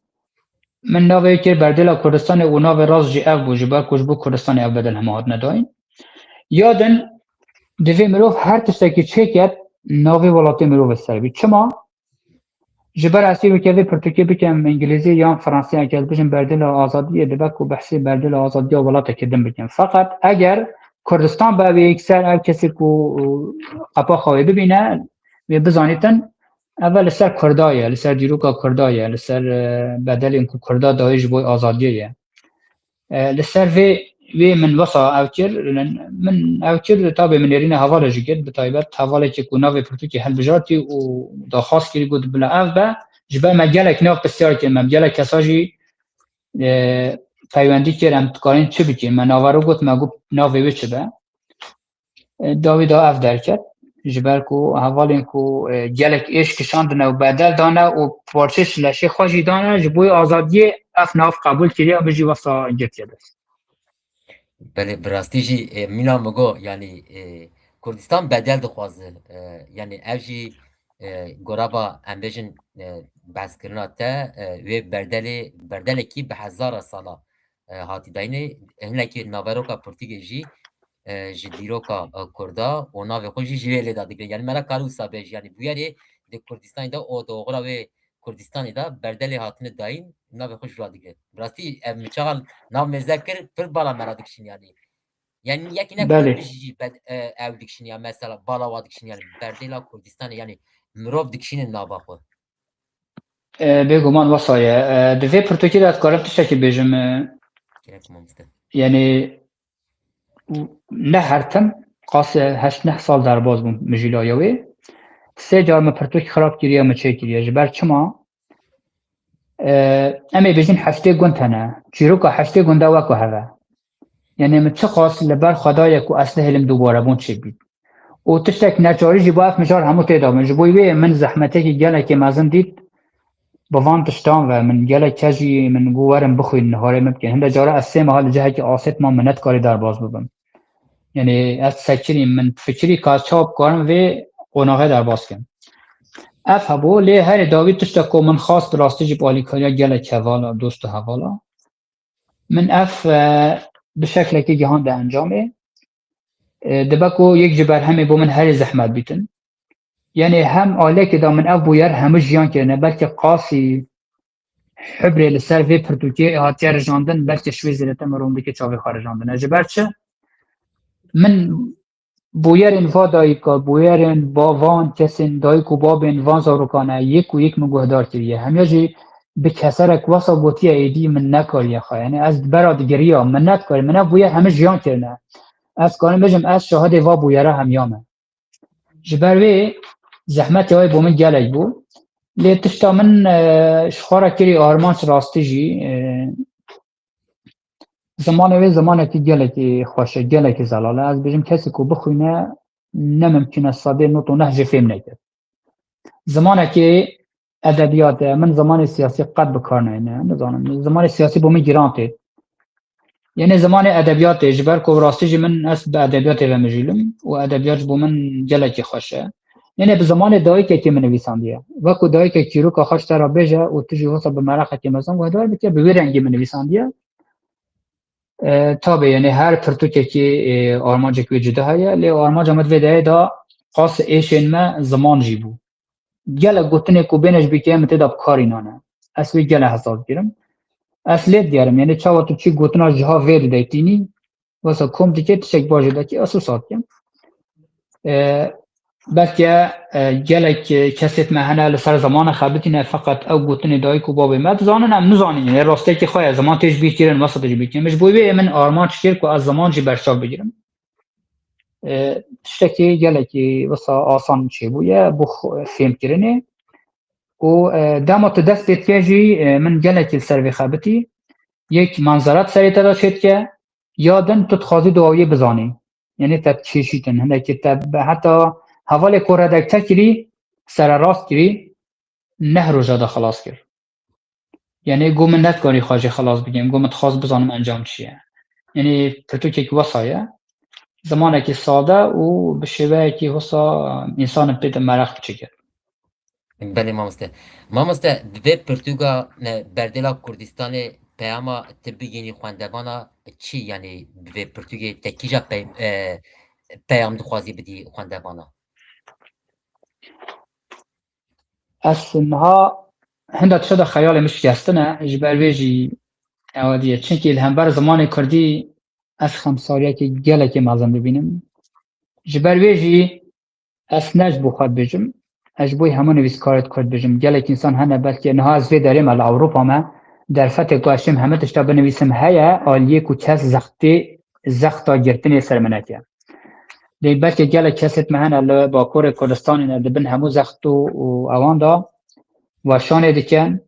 Min navê kir berdêla Kurdistanê û navê rast jî ev bû, ji ber ku ji bo Kurdistanê ev bedel hema hatine dayîn. Ya din, divê mirov her tiştekî çêket, navê welatê mirov ser bî. Çima? Ji ber ez çîrokê vê pirtûkê bikim îngilîzî yan fransî, eger bijim berdêla azadiyê, dibe ku behsê berdêla azadiya welatekî din bikim. Feqet eger Kurdistan be, wê yekser ev kesê ku, e, qepaxa wê bibîne, wê bizanîtin, ev li ser Kurda ye, li ser dîroka Kurda ye, li ser, e, bedelên ku Kurda dayê ji bo azadiyê ye. E, li ser vê, wê min wesa ew kir, min ew kir, tabê min nêrîna hevalê jî girt, bi taybet hevalekî ku navê pirtûkê hilbijartî û daxwaz kirî, got, bila ev be, ji ber me gelek nav pisyar kir, me bi gelek kesa jî, e, peywendî kir, em dikarin çi bikin? Me navero got, me got, navê wê çi be? E, dawî da ev derket. Ji ber ku hevalên ku, e, gelek êş kişandine û bedel dane û parçeyê ji leşê xwe jî dane, ji bo azadiyê ev nav qebûl kiriye, min jî wesa girtiye dest. Belê, bi rastî jî, e, mîna min got, yanî, e, Kurdistan bedel dixwaze. E, yanî ev jî, e, gorava em bêjin, e, behskirina te, e, wê berdelê, berdelekî bi hezara sala, e, hatî dayînê. Hinekî naveroka pirtûkê jî, e, ji dîroka, e, Kurda û navê xwe jî ji wê lê da digre. Yanî me re kar wisa bêjî. Yanî bûyerê di Kurdistanê de û di oxira wê Kurdistanê de berdelê hatine dayîn, navê xwe ji ra digre. Bi rastî ev min çaxal nav mêze kir, pir bala me ra dikişîn yanî. Yanî yekî ne Belê. Kurdiş jî bed-, e, ew dikişîn ya mesela bala wa dikişîn yanî berdêla Kurdistanê yanî mirov dikişîne nava xwe. E, bêguman wesa ye. E, di vê pirtûkê de ez dikarim tiştekî bêjim. E, Gerek mamoste. Yanî ne her tim, qasî heşt neh sal derbas bûm mijîlaya wê. Sê car min pirtûk xirab kiriye, min çêkiriye. Ji ber çima? E, em ê bêjin heştê gund hene. Çîroka heştê gunda wek ku heve. Yanî min çiqas li ber xwe daye ku ez nehêlim dubarebûn çêbît. Û tiştek neçarî jî bo ev mijar hemû tê da min. Ji bo wê min zehmetekî gelekî mezin dît. Bi van tiştan ve min gelek kes jî min got werin bixwînin, niharê min bikin. Hinde cara ez sê meha li cihekî asê dimam, min nedikarî derbas bibim. Yanî ez sekirîm, min fikirî ka ez çawa bikarim vê qonaxê derbas kim. Ev hebû, lê herê dawî tiştek ku min xwest bi rastî jî bi alîkariya gelek hevala, dost û hevala. Min ev, e, bi şeklekî gihande encamê. E, dibe ku yek ji berhemê bo min herî zehmet bîtin. Yanî hem ailekê de min ev bûyer hemû jiyan kirine, belkî qasî hibrê li ser vê pirtûkê hatiye rijandin, belkî ji wê zêdetir min rom dike çavê xwe rijandine. Ji ber çi? Min bûyerên va dayika, bûyerên ba-, van kesên dayik û babên van zarokane yek û yek min guhdar kiriye. Hemiya jî bi keserek wesa gotiye êdî min nekariye xwe. Yanî ez bera digiriya, min nekarî, min ev bûyer hemî jiyan kirine. Ez karim bêjim, ez şahidê va bûyera hemiya me. Ji ber wê zehmetê wê bo min gelek bû. Lê tişta min, e, ji xwe re kirî armanc rastî jî, e, zimanê wê zimanekî gelekî xweş e, gelekî zelal e. Ez bêjim kesê ku bixwîne ne mimkun e sedê nod û neh jî fêm neke. Zimanekî edebiyat e, min zimanê siyasî qet bi kar nayne. Nizanim, zimanê siyasî bo min giran tê. Yanî zimanê edebiyatê, ji ber ku rastî jî min ez bi edebiyatê ve mijûl im û edebiyat ji bo min gelekî xweş e. Yanî bi zimanê dayikekê min nivîsandiye. Wekî dayikek çîroka xwe ji te re bêje û tu jî wisa bi meraqekê mezin guhdar bike, bi wî rengî min nivîsandiye. E, tabi, yanî her pirtûkekî, e, armancek wê cuda heye, lê armanca min di vê derê de qas êşên me ziman jî bû. Gelek gotinê ku bêne ji bîrkirî min tê de bi karî nane. Ez wê gelek hesab dikirim. Ez lê digerim, yanî çawa tu çi gotina jiha vê dide tînî, wesa kom dike tiştek baş dike, ez wisa dikim. E, belke, e, gelek, e, kesêt me hene li ser zimanê xebitîne, feqet ew gotinê dayik û babê me dizanin, em nizanin. Yanî rastiyekî xwe ye, ziman tê ji bîr kirin, wesa tê ji bîr kirin. Ji bo wê min armanc kir ku ez ziman jî berçav bigirim. E, tiştekî gelekî wisa asan çêbûye bo xwe-, fêmkirinê. Û, e, dema tu dest pê dike jî, e, min gelekî li ser vê xebitî. Yek manzara di serê te de çêdike, ya din tu dixwazî dawiyê bizanî. Yanî te dikêşîtin, hinekî te bi-, heta hevalê ku redakte kirî, sererast kirî, neh roja de xelas kir. Yanî got min nedikarî xwe jê xelas bikim, got min dixwaz bizanim encam çi ye. Yanî pirtûkek wesa ye, zimanekî sade û bi şêweyekî wisa însan pê de meraq biçikir. Belê mamoste. Mamoste, di vê pirtûka, e, Berdêla Kurdistanê peyama tu bigihînî xwendevana çi, yanî bi vê pirtûkê te kîja pey-, e, peyam dixwazî bidî xwendevana? Ez niha hinda tişta de xeyalê min şikestine, ji ber vê jî ewa diye. Çimkî li hember zimanê kurdî ez xemsariyekê gelekî mezin dibînim. Ji ber vê jî ez ne ji bo xwe dibêjim, ez ji bo hemû nivîskarê kurd dibêjim. Gelek însan hene, belkî niha ez vê derê me li Ewropa me, derfetê ku ez çêm hemû tişta binivîsim heye, aliyê ku kes zextê, zexta girtinê ser min neke. Lê belkî gelek kesêt me hene li Bakurê Kurdistanê ne, di bin hemû zext û, û ewan de weşanê dikin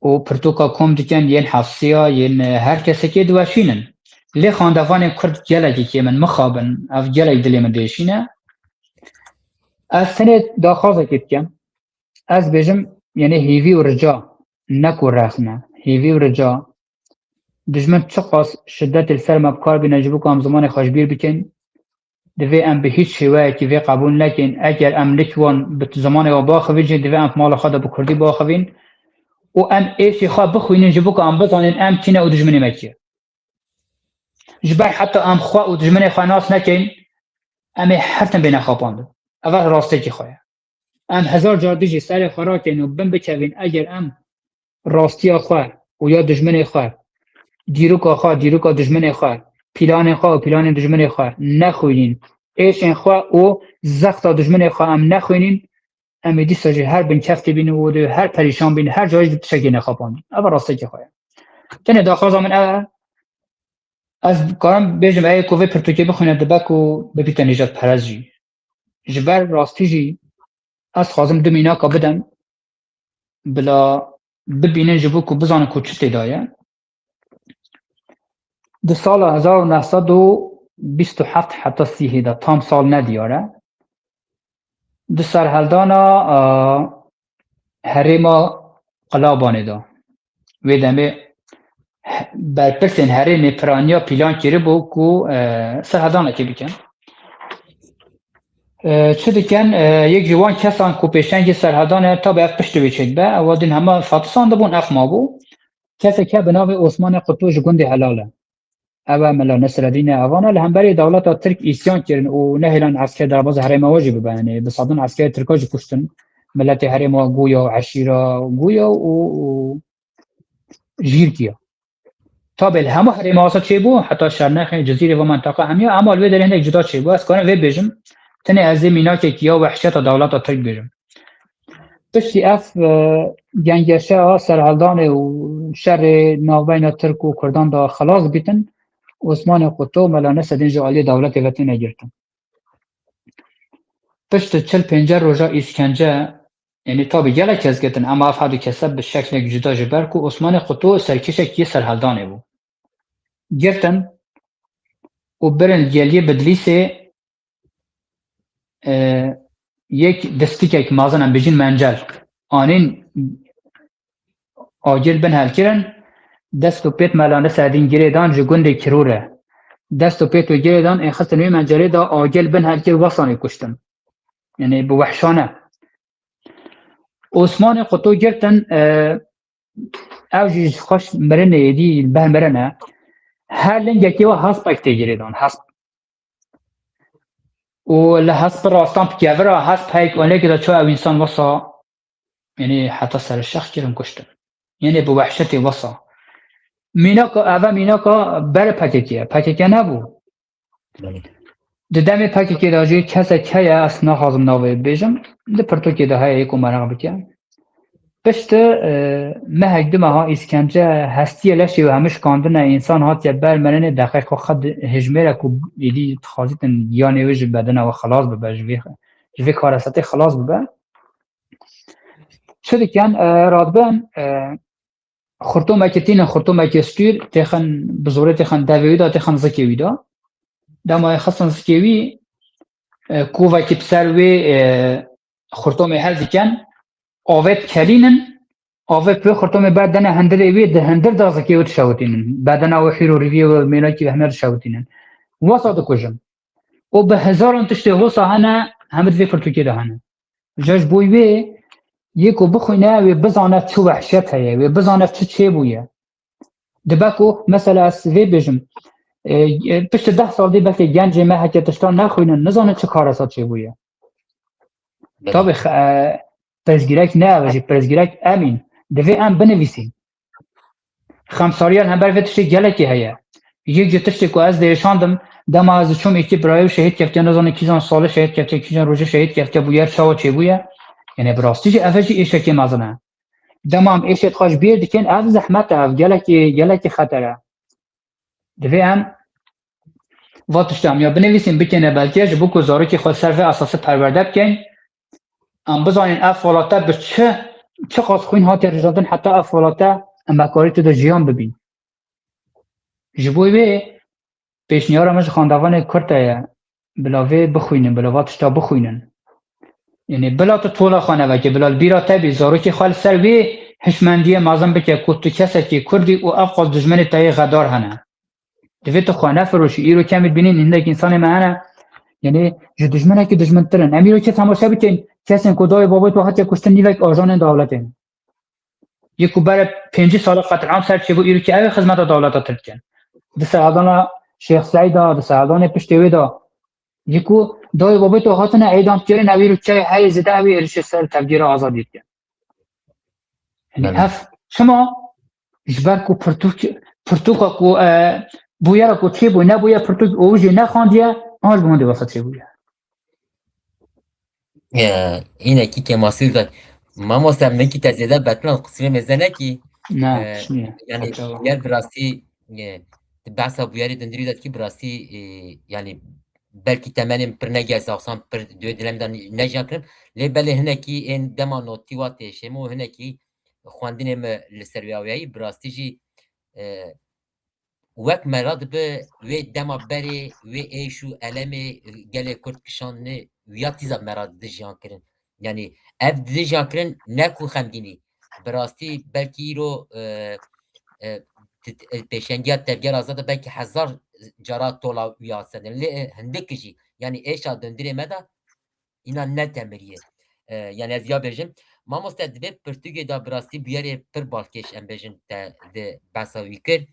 û pirtûka kom dikin, yên Hefsiya, yên, e, her kesekê diweşînin. Lê xwendevanên kurd gelekî kêm in, mixabin, ev gelek dilê min diêşîne. Ez tenê daxwazekê dikim. Ez bêjim, yanî hêvî û rica, ne ku rexne, hêvî û rica. Dijmin çiqas şidetê li ser me bi kar bîne ji bo ku em zimanê xwe ji bîr bikin, divê em bi hîç şêweyekî vê qebûl nekin. Eger em nik wan bi zimanê we biaxivîn jî, divê em mala xwe de bi kurdî biaxivîn û em êşê xwe bixwînin ji bo ku em bizanên em kî ne û dijminê me kî ye. Ji ber heta em xwe û dijminê xwe nas nekin, em ê her tim bêne xapandin. Ev rastiyekî xwe ye. Em hezar car dijî serê xwe rakin û bin bikevin, eger em rastiya xwe û ya dijminê xwe, dîroka xwe, dîroka dijminê xwe, pîlanên xwe û pîlanên dijminê xwe nexwînîn, êşên xwe û zexta dijminê xwe em nexwînîn, em ê dîsa jî her bin keftê bînin û di her perîşan bînin, her cayê jî tiştekê nexapandin. Ev rastiyekî xwe ye. Tenê daxwaza min ev e, ez karim bêjim, ê ku vê pirtûkê bixwîne dibe ku bibîte nîjadperest jî. Ji ber rastî jî ez xwazim du mînaka bidem, bila bibînin ji bo ku bizanin ku çi tê de ye. Di sala hezar û neh sed û bîst û heft heta sîhê de, tam sal ne diyar e, di serhildana, a, herêma Qilabanê de. Wê demê he-, berpirsên herêmê piraniya pîlan kiribû ku, e, serhildanekê bikin. E, çi dikin? E, yek ji wan kesan ku pêşengê serhildanê, tabi ev piştî wê çêdibe, ewa din hema fatisandibûn, ev mabû. Kesek e bi navê Osmanê Qutû ji gundê Helal e. Ev e Mela Nesreddîn e. Evana li hemberî dewleta Tirk îsyan kirin û nehêlan esker derbazî herêma we jî bibe. Yanî bi sedan eskerê Tirka jî kuştin. Miletê herêma we guya û eşîra guya û, û jîr kiya. Tabi li hemû herêma wisa çêbû, heta Şernexê, Cizîrê, ve menteqa hemiya, ema li vê derê hinek cuda çêbû. Ez karim vê bêjim, tenê ez ê mînakekî ya wehşeta dewleta Tirk bêjim. Piştî ev, e, gengeşeya serheldanê û şerê navbeyna Tirk û Kurdan de xelas bîtin, Osmanê Quto Mela Nesedîn ji aliyê dewletê ve têne girtin. Pişt çil pênce roja îşkence, yanî tabî gelek kes girtin, ema ev hedû kese bi şeklek cuda ji ber ku Osmanê Quto serkêşek yê serheldanê bû. Girtin û birin geliyê Bidlîsê, e, yek distikek mezin em bijîn mencel anîn agir bin helkirin, dest û pêt Mela Nesedîn girê dan ji gundê Kirûre. Dest û pêt wê girê dan ê xistin wê mencelê de agir bin helkir wesanê kuştin. Yanî bi wehşane. Osmanê Quto girtin, e, ew jî ji xweş mirinê êdî beh mirine. Her lingekê we hespek tê girê dan. Hesp. Û li hesp rastan pikevira hesp heyk olekê de ço ew însan wesa, yanî heta serişex kirin kuştin. Yanî bi wehşetê wesa. Mînaka, eve mînaka ber P K K ye. P K K nebû. Belê. Di demê P K K de jî kesek heye, ez naxwazim navê bibêjim. Di pirtûkê de heye, yê ku meraq bike. Pişt, e, mehek du meha îşkence, hestiyê leşê wê hemû şikandine, însan hatiye ber mirinê, deqeqa xwe di hejmêre ku êdî dixwazîtin giyanê wê ji bedena wê xilas bibe, ji vê, ji vê karesetê xilas bibe. Çi dikin? E, radibin, e, xurtomekê tînin, xurtomekê stûr, têxin bi zorê têxin devê wî de, têxin zikê wî de. Dema yê xistin zikê wî, e, kovekî bi ser wê, e, xurtomê hel dikin, avê dikelînin, avê pê xurtomê berdene hindirê wî, di hindir de zikê wî dişewitînin. Bedena wê hîr û rîviyê wê mênakî wê hemî dişewitînin. Wesa dikujin. Û bi hezaran tiştê wisa hene, hemî di vê pirtûkê de hene. Ji, ji bo wê yê ku bixwîne, wê bizane çi wehşet heye, wê bizane çi çêbûye. Dibe ku, mesela, ez vê bêjim, e, e, piştî deh sal dê belkî gencê me heke tiştan nexwînin, nizanin çi karesa çêbûye. Belê. Tabii, e, pirsgirêk ne ev e jî, pirsgirêk em in. Divê em binivîsîn. Xemsariya li hember vê tiştê gelekî heye. Yek ji tiştê ku ez diêşandim, dema ez diçûm êkî birayê wî şehîd keftiye, nizanim kîjan salê şehîd keftiye, kîjan rojê şehîd keftiye, bûyer çawa çêbûye. Yanî bi rastî jî ev jî êşekê mezin e. Dema em êşê xwe ji bîr dikin, ev zehmet e, ev gelekî, gelekî xeter e. Divê em va tişta em ya binivîsîn, bikêne belkê, ji bo ku zarokê xwe ser vê esasî perwerde bikeyn. Em bizanîn ev falate bi çi, çiqas xwîn hatiye rijandin heta ev falate em bekarî tu de jiyan bibîn. Ji bo wê pêşniyara min ji xwendevanê Kurd heye, bila vê bixwînin, bila va tişta bixwînin. Yanî bila tu tola xwe nevekî, bila li bîra te bî, zarokê xwe li ser wê hişmendiyê mezin bike ku tu kesekî Kurd î û ev qas dijminê te yê xedar hene. Divê tu xwe nefiroşî. Îro kemî dibînîn hindek însanê me hene, yanî ji dijminekî dijmintir in. Em îro kê temaşe bikin, kesên ku dayê babê tu hatiye kuştin nîvek ajanên dewletê ne. Yê ku bere pêncî sala qetlîam ser çêbû, îro kê ew ê xizmeta dewleta Tirk dikin. Di serhildana Şêx Seîd de, di serhildanê piştê wê de. Yê ku dayê babê tu hatine êdam kirin, ew îro çi heye zêde ew ê êrişê ser tevgera azadiyê dikin. Yanî Belê. Ev çima? Ji ber ku pirtûk, pirtûka ku, e, bûyera ku çêbû, nebûye pirtûk û jî nexandiye, an ji bo hindê wesa çêbûye. E, Înekî kêmasî de. Mamoste, min kî te zêde betlan qismê mêze nekî. Ne, E, tişt niye. Yanî Peki, Allah. Yer bi rastî, e, tu behsa bûyerê dindirî de dikî bi rastî, e, yanî belkî temenê min pir negel saxsan pir duê dilem de nejiyan kirim. Lê belê hinekî ên dema notî wa têşêm û hinekî xwendinê min li ser wê awiyayî, bi rastî jî, e, wek me radibe wê dema berê, wê êş û elemê gelê Kurd kişandine, wiya tîza me radide jiyan kirin. Yanî ev dide jiyan kirin ne ku xemgînî. Bi rastî belkî îro, e, e, t-, t-, pêşengiya tevgera azad de belkî hezar cara tola wiya sedin. Lê, e, hindik jî, yanî êşa dundirê me de înan ne temiriye. E, yanî ez ya bêjim. Mamoste, di vê pirtûkê de bi rastî bûyerê pir balkêş em bêjin te di behsa wî kir.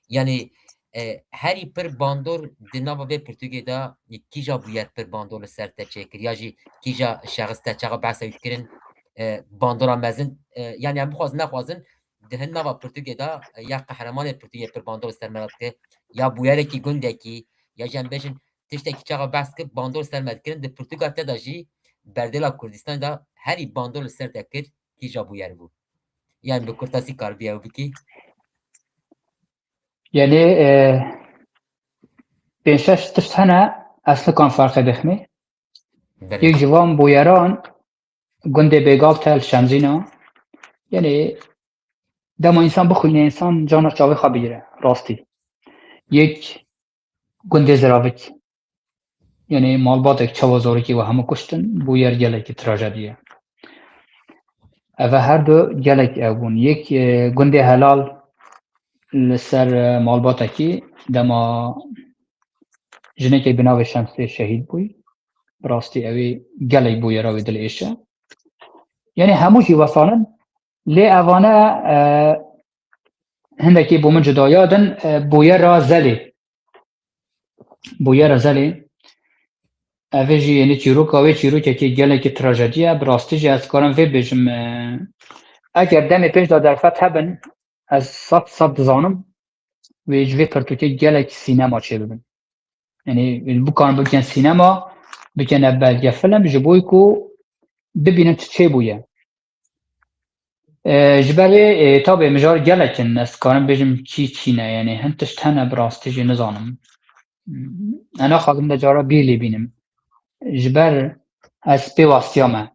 Yanî, e, herî pir bandor di nava vê pirtûkê de kîja bûyer pir bandor li ser te çêkir? Ya jî kîja şexis te çaxa behsa wî kirin, e, bandora mezin, e, yanî em bixwazin nexwazin di hin nava pirtûkê de, e, ya qehremanê pirtûkê pir bandor li ser me re dike, ya bûyerekî gundekî, ya jî em bêjin tiştekî çaxa behs kir, bandor ser me dikirin. Di pirtûka te de jî berdêla Kurdistanê de herî bandor li ser te kir, kîja bûyer bû? Yani bi kurtasî karibî ew bikî? Yani e, pênc şeş tişt hene, ez nikan ferqê bixmî. Belê. Yek ji van bûyeran gundê Bêgal Tel Şemzîna. Yani dema însan bixwîne, însan cana çavê xwe bigire, rastî. Yek gundê Ziravik. Yani malbatek çawa zarokî we hemû kuştin, bûyer gelekî trajedî ye. Eve her du gelek ew bûn. Yek e, gundê Helal li ser e, malbatekî dema jinekê bi navê Şemsê şehîd bûy. Bi rastî ew ê gelek bûyera wê dilêş e. Yani hemû jî wesanin lê evane e, hindekî bo min cudaya din e, bûyera Zelê. Bûyera Zelê. Ev ê jî yeni çîroka wê çîrokekî gelekî trajedî ye. Bi rastî jî ez karim vê bêjim. E, eger demê pêş de derfet hebin, ez sed sed dizanim wê ji vê pirtûkê gelek sînema çêbibin. Yani bikarin bikin sînema, bikin belgefilm ji bo ku bibînin çi çêbûye. E, ji ber wê e, tabê mijar gelek in, ez karim bêjim kî çî ne, yani hin tişt hene bi rastî jî nizanim. Ena xwazim de cara bîr lê bînim. Ji ber ez pê wastiya me.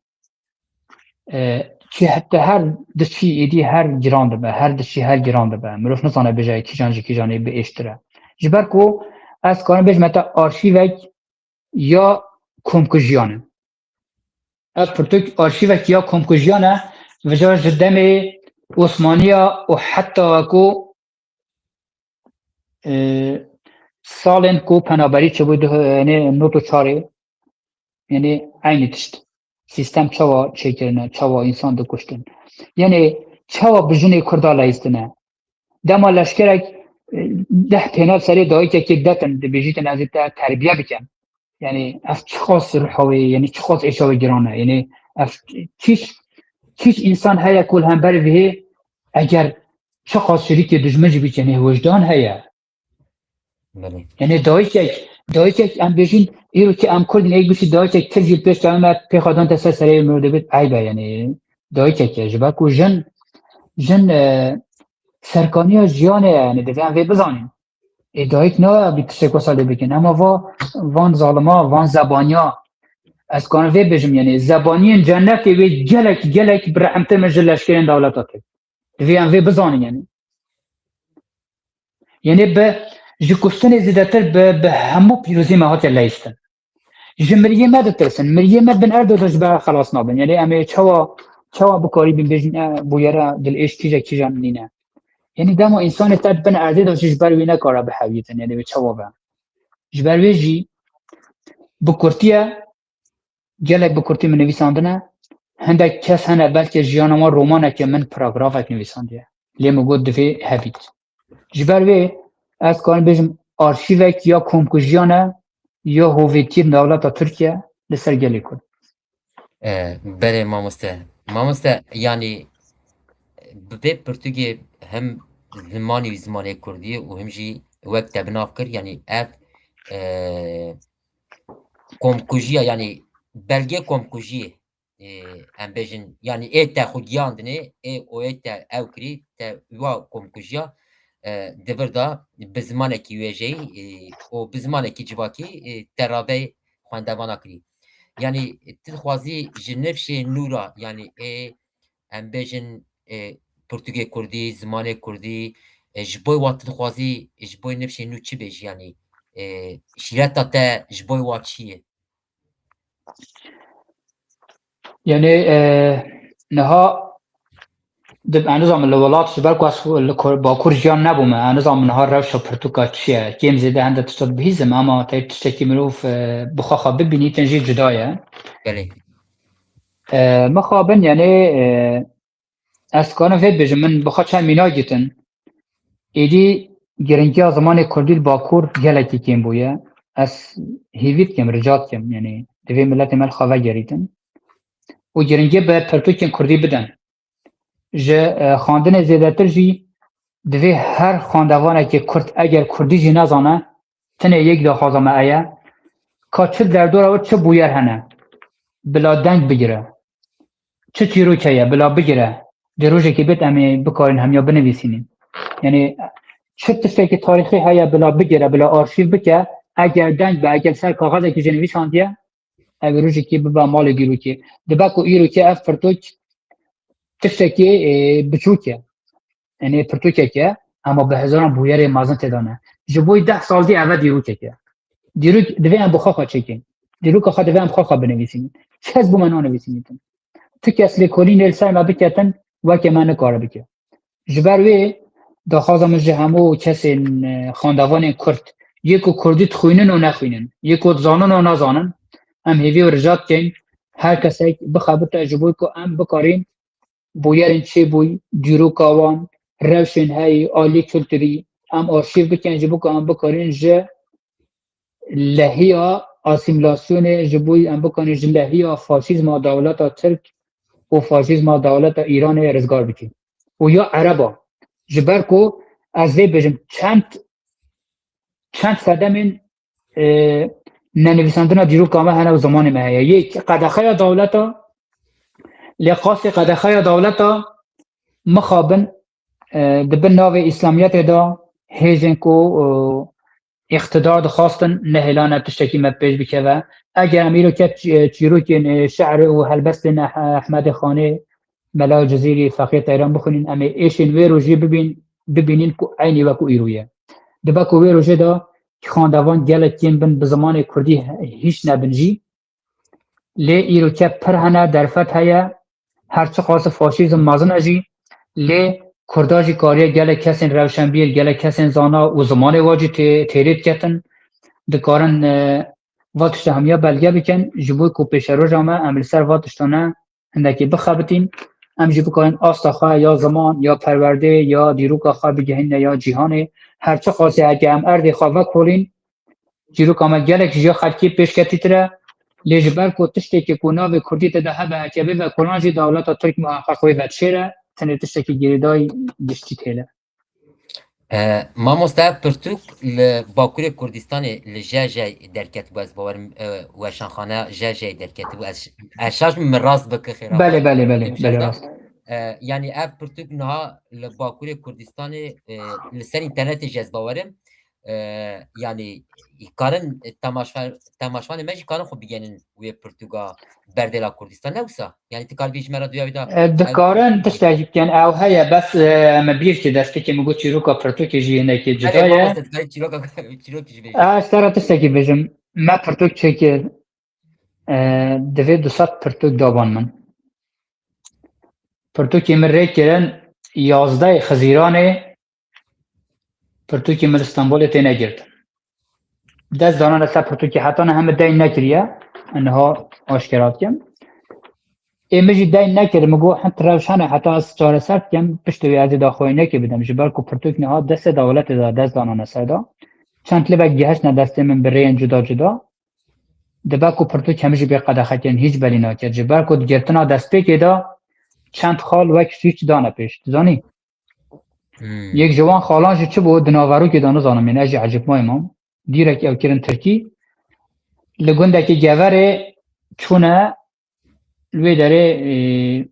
E, kî heta her diçî êdî her giran dibe, her diçî her giran dibe. Mirov nizane bêje kîjan ji kîjanê bi êştir e. Ji ber ku ez karim bêjim te arşîvek ya komkujiyan e. Ev pirtûk arşîvek ya komkujiyan e, vija ji demê Osmaniya û heta ku e, salên ku penaberî çêbû du- yani not û çarê, yani eynî tişt. Sîstem çawa çêkirine, çawa însan dikuştin. Yani çawa bi jinê Kurda leyistine. Dema leşkerek e, deh pênav serê dayikekê detin, dibêjîtin ez ê te terbiye bikem. Yani ev çiqas ruha wê, yani çiqas êşa wê giran e. Yani ev kîş, kîş însan heye ku li hember vihê eger çiqas şirîkê dijmin jî bî, yani wijdan heye. Belê. Yani dayikek, dayikek em bêjin, îro ki em Kurd in, ê gişî dayikek tir jî pêş çavê me pêxwe dan te ser serê mirov dibêt eyb e yani. Dayikek e, ji ber ku jin, jin e, serkaniya jiyanê ye, yani divê em vê bizanîn. Ê dayik nayabî tiştek wisa lê bikin. Ema va, van zalima, van zebaniya, ez karim vê bêjim, yani zebaniyên cennetê wê gelek, gelek bi rehmtir min ji leşkerên dewleta Tirk. Divê em vê bizanîn yani. Yani bi ji kuştinê zêdetir bi, bi hemû pîrozî me hatiye leyistin. Ji miriyê me ditirsin. Miriyê me bin erdê de ji ber xelas nabin. Yani em ê çawa, çawa bikarî bin bêjin e, bûyera dilêş kîje kîjan nîne. Yani dema însanê te bin erdê de jî ji ber wî nekare bihewîtin. Yani wê çawa be. Ji ber wê jî bi kurtiye gelek bi kurtî min nivîsandine. Hindek kes hene belkî jiyana wan romaneke min paragrafek nivîsandiye. Lê min got divê hebît. Ji ber wê ez karim bêjim arşîvek ya komkujiyan e ya hovêtiyên dewleta Tirkiye li ser gelê Kurd. E, belê mamoste. Mamoste, yani bi vê pirtûkê hem zimanî wî zimanê kurdî û hem jî wek te binav kir, yani ev e, komkujiya, yani belgê komkujiyê, e, em bêjin, yani ê te xwe giyandinê, ê û ê te ew kirî, te wa komkujiya e, di vir de bi zimanekî wêjeyî e, û bi zimanekî civakî e, te ravey xwendevana kirî. Yani tu dixwazî ji nifşê nû re, yani ê em bêjin e, pirtûkê kurdî, zimanê kurdî, e, ji bo wa tu dixwazî, ji bo nifşê nû çi bêjî, yani e, şîreta te ji bo wa çi ye? Yani e, niha di, ez nizanim li welat ji ber ku ez li Kur- Bakur jiyan nebûme, ez nizanim niha rewşa pirtûka çi ye. Kêm zêde hende tişta dibihîzim, ama te tiştekî mirov e, bi xwe xwe bibînîtin jî cuda ye. Belê. E, mixabin yani e, ez karim vê bêjim, min bi xwe çend mînak gitin. Êdî giringiya zimanê kurdî li Bakur gelekî kêm bûye. Ez hêvî dikim, rica dikim, yani divê miletê me li xwe vegerîtin û giringiyê bi pirtûkên kurdî bidin. Ji e, xwendinê zêdetir jî divê her xwendevanekê kurd eger kurdî jî nezane, tenê yek daxwaza me eye, ka çi derdora wê çi bûyer hene, bila deng bigire. Çi çîrok heye, bila bigire. Di rojekê bêt em ê bikarin hemiya binivîsînin. Yanî çi tiştekî tarîxî heye bila bigire, bila arşîv bike, eger deng be, eger ser kaxezekî jî nivîsandiye, ev ê rojekê bibe malê dîrokê. Dibe ku îrokê ev pirtûk tiştekî, e, biçûk e. Yanî pirtûkek e, ema bi hezaran bûyerê mezin tê de ne. Ji bo deh sal dî eve dîrokek e. Dîrok divê em bi xwe xwe çêkin. Dîroka xwe divê em xwe xwe binivîsînin. Kes bo me nanivîsînîtin. Tu kes lêkolînê li ser me biketin, weke me nikare bike. Ji ber wê daxwaza min ji hemû kesên, e, xwendevanên Kurd, yê ku Kurdî dixwînin û nexwînin, yê ku dizanin û nazanin, em hêvî û rica dikeyn, her kesek bixebite ji bo ku em bikarîn bûyerên çêbûyî, dîroka wan, rewşên heyî, alî kulturî, em arşîv bikin ji bo ku em bikarîn ji lehiya asîmîlasyonê, ji bo em bikarîn ji lehiya faşîzma dewleta Tirk û faşîzma dewleta Îranê rizgar bikin. Û ya Ereba, ji ber ku ez vê bêjim, çend, çend sedemên, e, nenivîsandina dîroka me hene û zimanê me heye. Yek qedexeya dewleta, lê qasê qedexeya dewleta mixabin, e, di bin navê Îslamiyetê de hêzên ku, e, îqtidar dixwastin, nehêlane tiştekî me pêş bikeve. Eger em îro ket çî-, çîrokên, e, şi'rê û helbestên Eh-, Ehmedê Xanê, Mela Cizîrî, Feqî Teyran bixwînin, em ê êşên wê rojê bibîn-, bibînin ku eynî wekû îro ye. Dibe ku wê rojê de xwendevan gelek kêm bin, bi zimanê kurdî he-, hîç nebin jî, lê îro ke pir hene, derfet heye, her çiqas faşîzm mezin e jî, lê Kurda jî kariye gelek kesên rewşenbîr, gelek kesên zana û zimanê wa jî tê-, têrê diketin, dikarin, e, va tişta hemiya belge bikin, ji bo ku pêşeroja me em li ser va tiştane hindekî bixebitîn, em jî bikarin asta xwe ya ziman, ya perwerdê, ya dîroka xwe bigihîne ya cîhanê. Her çiqasî heke em erdê xwe vekolîn, çîroka me gelek ji ya xelkê pêşketîtir e, lê ji ber ku tiştekî ku navê kurdî tê de hebe heke bê vekolan jî dewleta Tirk muheqeq wê vedişêre, tenê tiştekî girêdayî giştî têle. E, mamoste, ev pirtûk li Bakurê Kurdistanê li Jejey derketibû, ez bawerim, e, weşanxaneya Jejey derketibû. Ez, ez şaş bim, min rast bike xêra. Belê, belê, belê, belê, rast. E, yanî ev pirtûk niha li Bakurê Kurdistanê, e, li ser înternetê jî ez bawerim. E, yanî karin temaşva-, temaşvanê me jî karin xwe bigenin wê pirtûka Berdêla Kurdistan, ne wisa? Yanî tu karî ji me re duya wî da. E, dikarin tiştek jî bikin, ew heye, bes, e, me bîr kir destpêkê min got çîroka pirtûkê jî hinekî cuda ye. Mamoste, dikarî çîroka, çîrokê jî bêjî. E, ez te re tiştekî bêjim. Me pirtûk çêkir. E, divê du sed pirtûk daban min. Pirtûkê min rê kirin yazdeh Xizîranê, pirtûkê min li Stenbolê têne girtin. Dest danane ser pirtûkê heta niha min deyn nekiriye, niha aşkera dikim. Ê min jî deyn nekir, min got, hend rewş hene heta ez çareser dikim, piştî wê ez ê daxuyaniyekê bidim. Ji ber ku pirtûk niha destê dewletê de, dest danane ser de. Çend libek gihiştine destê min bi rêyên cuda cuda. Dibe ku pirtûk hemî jî bê qedexe kirin, hîç belî naket. Ji ber ku di girtina destpêkê de çend xal wek sûc dane pêş. Dizanî? Hmm. Yek ji wan xalan jî çi bû, di naverokê de nizanim, yani ez jî ecibmayî mam. Dîrek ew kirin Tirkî. Li gundekî Geverê çûne, li wê derê, e,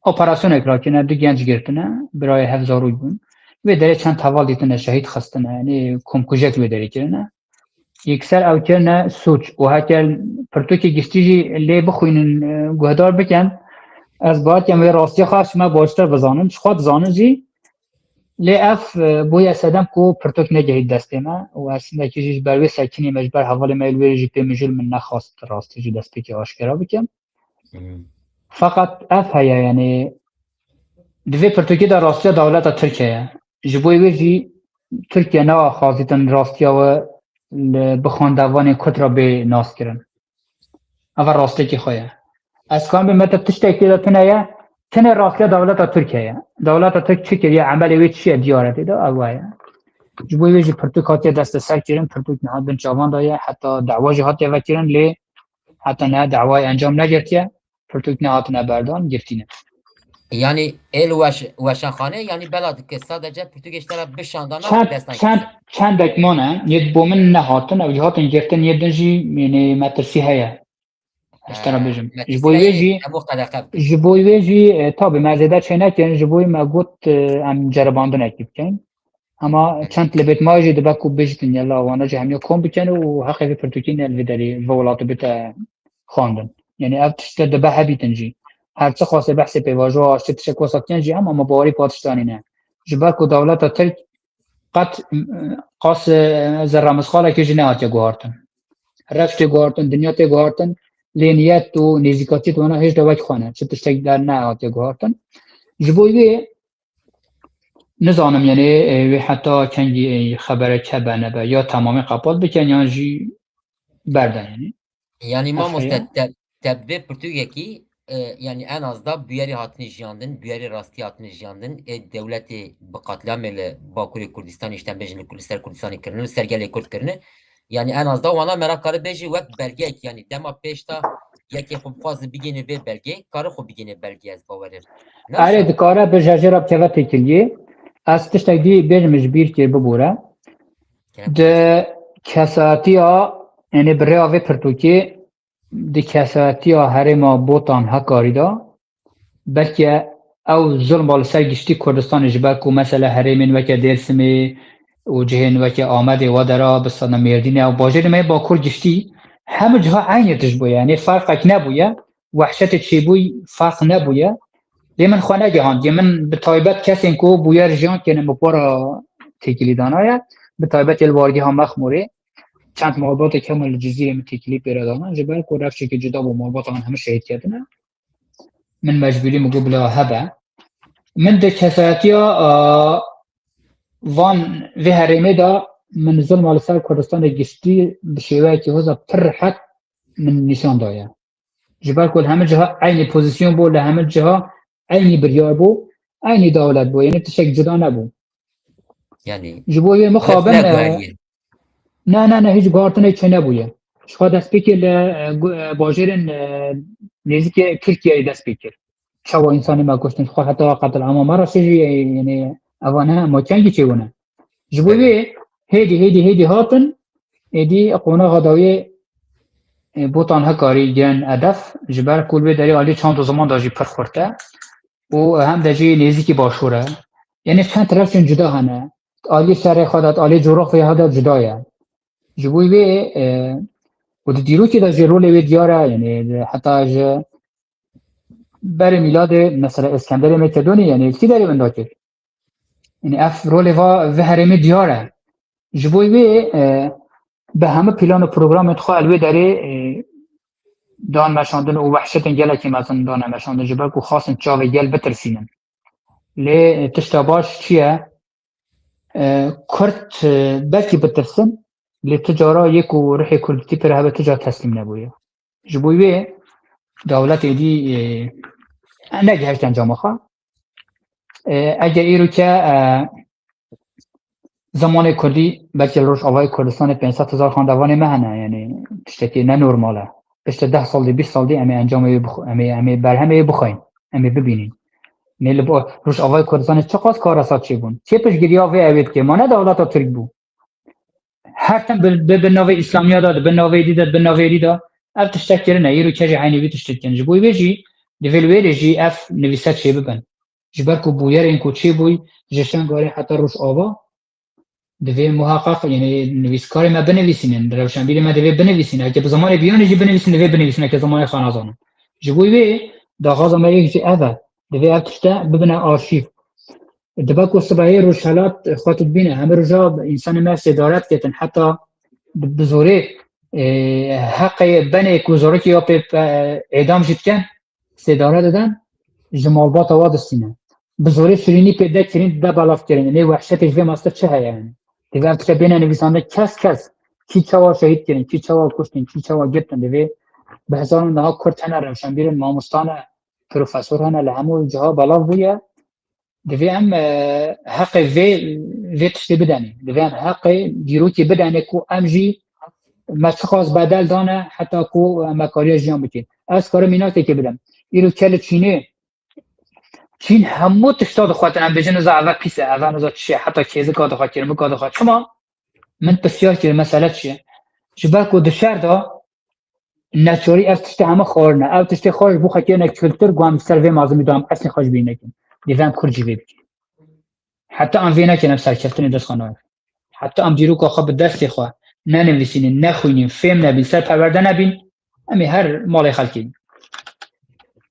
operasyonek rakirine, du genc girtine, birayê hev zarok bûn. Wê derê çend heval dîtine, şehîd xistine, yani komkujek li wê derê kirine. Yekser ew kirine sûc û heke pirtûkê giştî jî lê bixwînin, e, guhdar bikin, ez bawer dikim wê rastiya xwe ji me baştir bizanin, ji xwe dizanin jî. Lê ev, e, bûye sedem ku pirtûk negehît destê me û ez hindekî jî ji ber wê sekinî me, ji ber hevalê me li wê jî pê mijûl min nexwest rastî jî destpêkê aşkera bikim. Hmm. Feqet ev heye, yani, di vê pirtûkê de rastiya dewleta Tirkiye ye. Ji bo wê jî Tirkiye naxwazitin rastiya we li bi xwendevanên Kurd re bê naskirin. Ev rastiyekî xwe ye. Ez karim bê me te tiştek pê de tune ye, tenê rastiya dewleta Tirkiye ye. Dewleta Tirk çi kiriye, emelê wê çi ye, diyar e tê de, ew ye. Ji bo wê jî pirtûk hatiye desteser kirin, pirtûk niha bin çavan de ye, heta dawa jî hatiye vekirin, lê heta niha dawayê encam negirtiye, pirtûk nehatine berdan, girtî ne. Yani ê li weş-, weşanxanê, yani bela dike sadece pirtûkê ji te re bişandana Çend, dest çend, nekirse. Çendek mane, yê bo min nehatin, ew jî hatin girtin, yê din jî, yani metirsî heye. Ez te re bêjim. Ji bo wê jî, ji bo wê jî, e, tabi me zêde çê nekirin, ji bo wê me got, e, em ceribandinekî bikin. Hema çend lebêt ma jî dibe ku bêjtin, yela wana jî hemiya kom bikin û heqê vê pirtûkî ne li vê derê, vê welatê bite xwendin. Yani ev tişte dibe hebîtin jî. Her çi xwase behsê pêvajoya, çi tiştek wesa bikin jî, em, em bawerî pa tiştanî ne. Ji ber ku dewleta Tirk qet, e, qas, e, zerra misqalekê jî nehatiye guhartin. Reş tê guhartin, dinya tê guhartin, lê niyet û nêzîkatiyê wana hêj de wek xwe ne. Çi tiştek der nehatiye guhartin. Ji bo wê nizanim, yani, e, wê heta kengî, e, xeberek hebe nebe, ya temamê qepat bikin, yan jî berde, yani. Yani mamoste, te, te bi vê pirtûkekî, e, yani en az da bûyerê hatine jiyandin, bûyerê rastî hatine jiyandin, ê dewletê bi qatliamê li Bakurê Kurdistanê, işte bêjin li Kur-, li ser Kurdistanê kirine, li ser gelê Kurd kirine. Yani en az da wana mera kare bêjî wek belgeyek, yani dema pêş de yekê xwe bixwaze bigêne vê belgeyê, kare xwe bigêne belgeyê, ez bawerim. Erê, dikare bi jejê re bikeve têkiliyê. Ez tiştek dî bêjim ji bîr kir bibûre. Di kesayetiya, yani bi rêya vê pirtûkê, di kesayetiya herêma Botan Hekarî de, belke ew zulma li ser giştî Kurdistanê, ji ber ku mesela herêmên weke Dêrsimê û cihên weke Amedê, Wadera, bi sana Mêrdînê û bajêrê me yê Bakur giştî, hemû ciha eynî tişt bûye. Yani ferqek nebûye, wehşetê çêbûyî ferq nebûye. Lê min xwe negihandiye. Min bi taybet kesên ku bûyer jiyan kene min xwe re têkilî danaye. Bi taybet yê li wargeha Mexmûrê. Çend malbatê kema li Cizîrê min têkilî pê re dana. Ji ber ku rewşeke cuda bû, malbata min hemû şehîd ketine. Min mecbûrî min got bila hebe. Min di kesayetiya, a, van vê herêmê de min zilma li ser Kurdistanê giştî bi şêweyekî hoza pir rehet min nîşan daye. Ji ber ku li hemû ciha eynî pozîsyon bû, li hemû ciha eynî biryar bû, eynî dewlet bû, yani tiştek cuda nebû. Yani, ji bo wê mixabin, ne, ne, ne, hiç guhartinê çê nebûye. Ji xwe destpêkê li, e, gu-, e, bajêrên, e, nêzîkê Tirkiyeyê dest pê kir. Çawa însanê me kuştin, ji xwe heta qetil ama me re çi jî, e, yani, eva ne, ma kengî çêbûne. Ji bo wê hêdî, hêdî, hêdî hatin, êdî qonaxa dawiyê, e, Botan Hekarî girin hedef, ji ber ku li wê derê alî çand û ziman de jî pir xurt e. û hem de jî nêzîkî başûr e. Yanî çend rewşên cuda hene. Alî şerê xwe de, alî coğrafyayê xwe de cuda ye. Ji bo wê, e, û di dîrokê de jî rolê wê diyar e, yanî heta ji berê mîladê, mesela Êskenderê Makedonî, yanî li kî derê winda kir? Yanî ev rolê va, vê herêmê diyar e. Ji bo wê, e, bi hemû plan û programên xwe li wê derê, e, dan meşandin û wehşetên gelekî mezin dane meşandin, ji ber ku xwestin çavê gel bitirsînin. Lê, e, tişta baş çi ye? E, Kurd, e, belkî bitirsin, lê tu cara yê ku ruhê Kurdîtî pir hebe, tu car teslîm nebûye. Ji bo wê dewlet êdî, e, negihişt encama xwe. E, eger îro ke, e, zimanê Kurdî, belkî li Rojavayê Kurdistanê pênc sed hezar xwendevanê me hene, yanî tiştekî ne normal e. Piştî deh sal dî, bîst sal dî em ê encamê wê bixwe-, em ê, em ê berhemê wê bixweynin, em ê bibînin. Nê li bo-, Rojavayê Kurdistanê çiqas karesa çêbûn? Kê piştgiriya vê ewê dike? Ma ne dewleta Tirk bû? Her tim bi, bi, bi navê Îslamiya de, di bin navê dî de, di bin navê dî de, ev tiştek kirine, îro ke jî eynî vî tiştek dikin. Ji bo wê jî, divê li wê rê jî ev nivîse çêbibin. Ji ber ku bûyerên ku çêbûy, ji Şengalê heta Rojava, divê muheqeq, yanî nivîskarê me binivîsînin, rewşenbîrê me divê binivîsînin. Heke bi zimanê biyanê jî binivîsînin, divê binivîsînin, heke zimanê xwe nazanin. Ji bo wê daxwaza me yek jî ev e. Divê ev tişte bibine arşîv. Dibe ku sibehê Rojhelat xwe tu dibîne, hemî roja însanê me sêdare diketin, heta bi, bi zorê, e, heqê benê ku zorokê ya pê, e, êdam jî dikin, sêdare didin, ji malbata wa distînin. Bi zorê şirînî pê de kirin, dide belav kirin. Lê wehşetê ji vê mastê çi heye yani? Divê ev tişte bêne nivîsandin kes kes. Kî çawa şehîd kirin, kî çawa kuştin, kî çawa girtin, divê bi hezaran niha Kurd hene, rewşenbîr in, mamosta ne, profesor hene, li hemû ciha belav bûye. Divê em, e, heqê vê, vê tiştê bidenê. Divê em heqê dîrokê bidenê ku em jî me çiqas bedel dane heta ku em kariya jiyan bikin. Ez karim mînakekê bidim. Îro ke li Çînê, Çîn hemû tişta dixwetin, em bêjin niza eve pîs e, eve niza çi ye, heta kêzika dixwe, kirmika dixwe. Çima? Min pisyar kir, mesele çi ye? Ji ber ku di şer de neçarî ev tiştê heme xwarine. Ev tiştê xwar ji bo xwe kirine kultur, ku em li ser vê mazimî de em eslên xwe ji bîr nekin. Divê em Kurd jî vê bikin. Heta em vê nekin, em serkeftinê dest xwe nayê. Heta em dîroka xwe bi destê xwe nenivîsînin, nexwînin, fêm nebîn, ser perwerde nebîn, em ê her malê xelkê bin.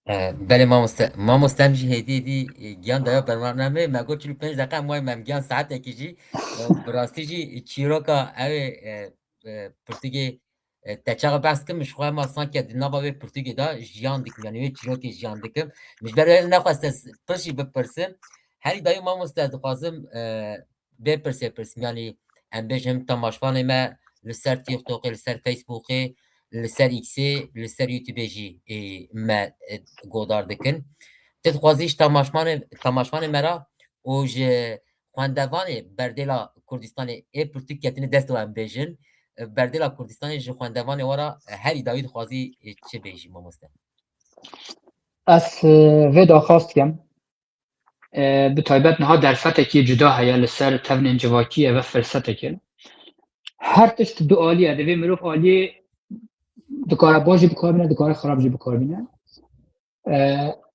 E, belê mamoste, mamoste, em jî hêdî hêdî, e, giyan daye bernameyê me, got çil û pênc deqe em wayî, me em giyan saetekî jî, e, bi rastî jî çîroka ew ê, e, e, pirtûkê, e, te çaxa behs kim, ji xwe hema sanke di nava wê pirtûkê de jiyan dikim, yanî wê çîrokê jiyan dikim. Min ji ber wê nexwest ez pirs jî bipirsim. Herî dayî mamoste, ez dixwazim, e, vê pirsê pirsim, yanî em bêjin temaşvanê me li ser TikTokê, li ser Facebookê, li ser Xê, li ser YouTubeê jî, e, me, e, godar dikin. Tu dixwazî ji temaşvanê, temaşvanê me re û ji xwendevanê berdêla Kurdistanê ê pirtûk ketine dest û em bêjin, e, berdêla Kurdistanê ji xwendevanê we re, e, herî dawî dixwazî, e, çi bêjî mamoste? Ez, e, vê daxwaz dikim. E, bi taybet niha derfetekî cuda heye li ser tevnên civakî, ev e firsetekê. Her tişt du alî ye, divê mirov aliyê dikare baş jî bikarbîne, dikare xirab jî bikarbîne. E,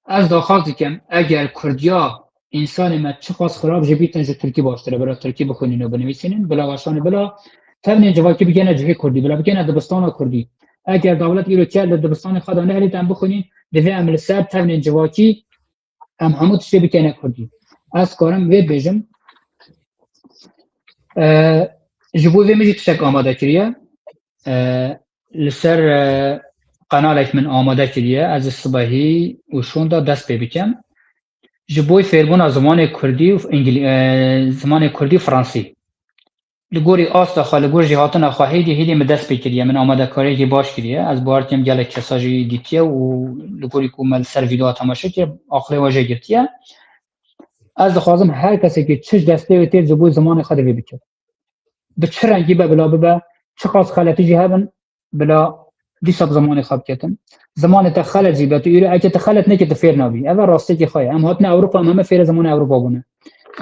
ez daxwaz dikim, eger Kurdiya însanê me çiqas xirab jî bîtin, ji Tirkî baştir e, bila Tirkî bixwînin û binivîsînin, bila weşanê, bila tevnên civakî bigihêne cihê Kurdî, bila bigihêne dibistana Kurdî. Eger dewlet îro çi li dibistanê xwe de nehelît em bixwînin, divê em li ser tevnên civakî em hemû tiştê bikene Kurdî. Ez karim vê bêjim. E, ji bo vê min jî tiştek amade kiriye. E, li ser, e, qenalek min amade kiriye. Ez ê sibehî û şonda dest pê bikim. Ji bo fêrbûna zimanê Kurdî û Îngilî-, e, zimanê Kurdî û Fransî. Li gorî asta xwe, li gor jêhatina xwe hêdî hêdî min dest pê kiriye, min amadekariyekî baş kiriye. Ez bawer dikim gelek kesa jî dîtiye û li gorî ku me li ser vîdeoya temaşe kir, aqilê we jê girtiye. Ez dixwazim her kesekî çi ji destê wê tê ji bo zimanê xwe divê bike. Bi çi rengî be bila bibe, çiqas xeletî jî hebin, bila dîsa bi zimanê xwe biketin. Zimanê te xelet jî be, tu îro eke tu xelet nekî tu fêr nabî. Ev e rastiyekî xwe ye. Em hatine Ewropa, em heme fêrê zimanê Ewropa bûne.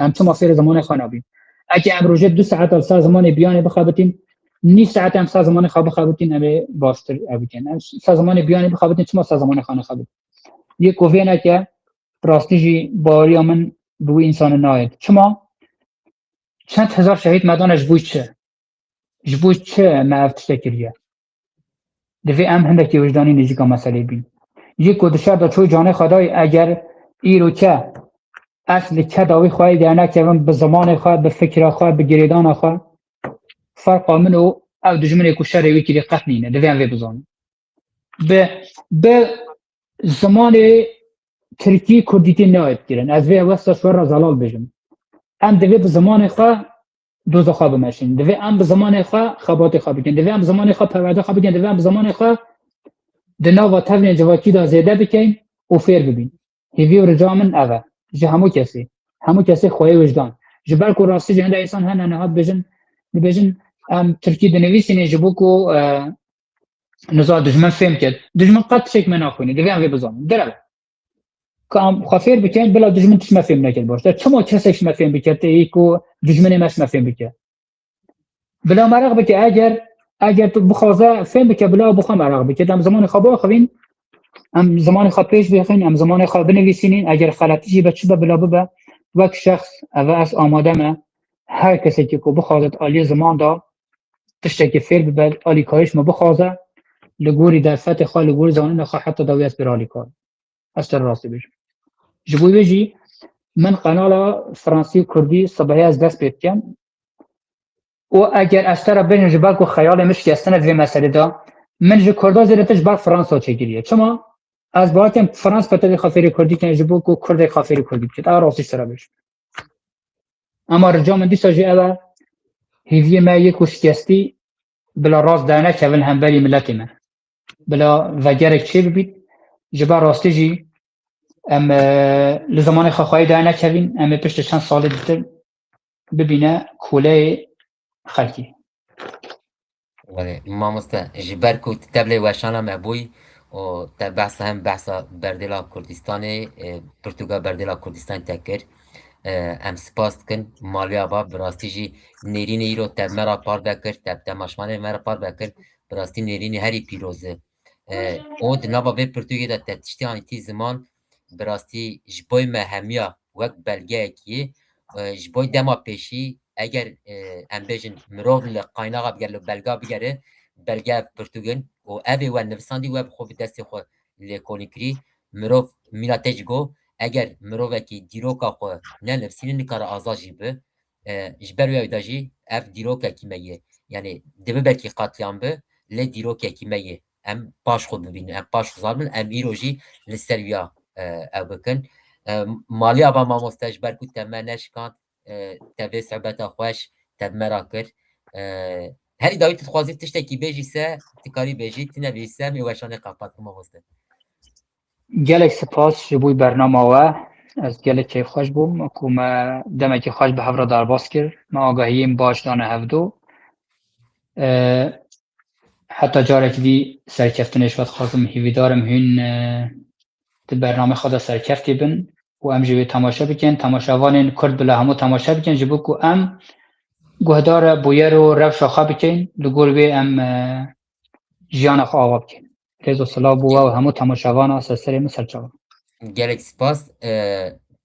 Em çima fêrê zimanê xwe nabîn? Eke em rojê du saet li ser zimanê biyanê bixebitîn, nîv saet em ser zimanê xwe bixebitîn, em ê baştir ev bikin. Em ser zimanê biyanê bixebitîn, çima ser zimanê xwe nexebitîn? Yê ku vê neke, rastî jî baweriya min bi wî însanê nayê. Çima? Çend hezar şehîd me dane ji bo çi? Ji bo çi me ev tişte kiriye? Divê em hindekî wijdanî nêzîka meselê bîn. Yê ku di şer de çû canê xwe dayî, eger îro ke ez li keda wî xweyî dernekevim, bi zimanê xwe, bi fikra xwe, bi girêdana xwe, ferqa min û ew dijminê ku şerê wî kirî qet nîne. Divê em vê bizanin. Bi, bi zimanê tirkî kurdîtî nayê kirin. Ez vê westa ji we re zelal bêjim. Em divê bi zimanê xwe doza xwe bimeşînin. Divê em bi zimanê xwe xebatê xwe bikin. Divê em bi zimanê xwe perwerde xwe bikin. Divê em bi zimanê xwe di nava tevnên civakî de zêde bikeyn û fêr bibîn. Hêvî û rica min ev e. Ji hemû kesî. Hemû kesê xweyê wijdan. Ji ber ku rastî jî hinde însan hene niha dibêjin, dibêjin em tirkî dinivîsînê ji bo ku, e, niza dijmin fêm ket. Dijmin qet tiştek me naxwînî. Divê em vê bizanin. Derew. Ka em xwe fêr bikin, bila dijmin tişt me fêm neket baş. De çima kesek ji me fêm bike, tê yê ku dijminê me ji me fêm bike? Bila meraq bike, eger, eger tu bixwaze fêm bike, bila bi xwe meraq bike. Em zimanê xwe biaxivîn, em zimanê xwe pêş bixin, em zimanê xwe binivîsînin, eger xeletî jî be çi be, bila bibe. Wek şexs, ev ez amade me, her kesekî ku bixwaze di aliyê ziman de tiştekî fêr bibe, alîkarî ji me bixwaze, li gorî derfetê xwe, li gorî zanîna xwe heta dawî ez pê re alîkar im. Ez te rastî bêjim. Ji bo wê jî min qenala fransî û kurdî sibehê ez dest pê dikim. Û eger ez te re bêjim ji ber ku xeyalê min şikestine di vê meselê de, min ji kurda zêdetir ji ber Fransa çêkiriye. Çima? Ez bawer dikim Fransa tevî xwe fêrî kurdî kin ji bo ku kurdek xwe fêrî kurdî bikin. Ew rastî ji te re bêjim. Ama rica min dîsa jî ew e, hêviyê me yê ku şikestî bila rast dernekevin hemberî miletê me. Bila vegerek çê bibît. Ji ber rastî jî em, e, li zimanê xwe xweyî dernekevîn, em ê piştî çend salê ditir bibîne koleyê xelkê. Welê, mamoste, ji ber ku tu tevlê weşana me bûyî û te behsa hem behsa berdêla Kurdistanê, e, pirtûka berdêla Kurdistanê te kir. E, em spas dikin, maliya va, bi rastî jî nêrînê îro te me re parve kir, te, te temaşvanê me re parve kir, bi rastî nêrînê herî pîroz e. E, û di nava vê pirtûkê de te tiştê anîtî ziman, bi rastî ji bo me hemiya wek belgeyekî, e, ji bo dema pêşî, eger, e, em bêjin mirov li qaynaxa bigere, li belga bigere, belge ev pirtûk in û ev ê we nivîsandî, we bi xwe bi destê xwe lêkolîn kirî, mirov mîna te jî got, eger mirovekî dîroka xwe nenivîsîne, nikare azad jî bi. E, ji ber wê de jî ev dîrokekî me ye. Yanî dibe belkî qatliam bi, lê dîrokekî me ye. Em paş xwe bibînin, em paş xwe zar bin, em îro jî li ser wiya, e, ew bikin. E, malî ava mamoste, ji ber ku te me neşikand, e, te vê sebeta xweş, te bi me re kir. E, herî dawî tu dixwazî tiştekî bêjî se, tu karî bêjî, tu nebêjî se, em ê weşanê qepat bikin mamoste. Gelek spas ji bo bernama we. Ez gelek keyfxweş bûm ku me demekî xweş bi hev re derbas kir. Me agahiyên baş dane hevdu. E, heta carek dî serkeftinê ji we dixwazim. Hîvîdar im hûn, e, di bernamê xwe de serkeftî bin û em jî wê temaşe bikin. Temaşevanên Kurd bila hemû temaşe bikin, ji bo ku em guhdara bûyer û rewşa xwe bikin, li gor wê em, e, jiyana xwe ava bikin. Rêz û silav bo we û hemû temaşevana ser serê min serçava. Gelek spas. E,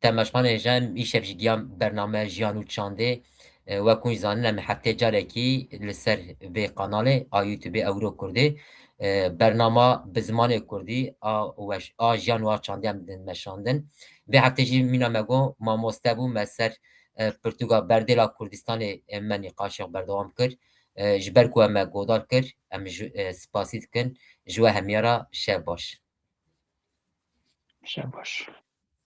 temaşevanê hêja, em îşev jî giyan bername Jiyan û Çandê. E, wek hûn jî zanin, em heftê carekî li ser vê kanalê a YouTube ewro Kurdê, e, bernama bi zimanê Kurdî a weş, a jiyan û a çandê em din meşandin. Vê heftê jî mîna me got, mamoste bû, me ser, e, pirtûka Berdêla Kurdistanê, e, me nîqaşê xwe berdewam kir. E, ji ber ku em me godar kir, em ji, e, spasî dikin. Ji we hemiya re şev baş. Şev baş.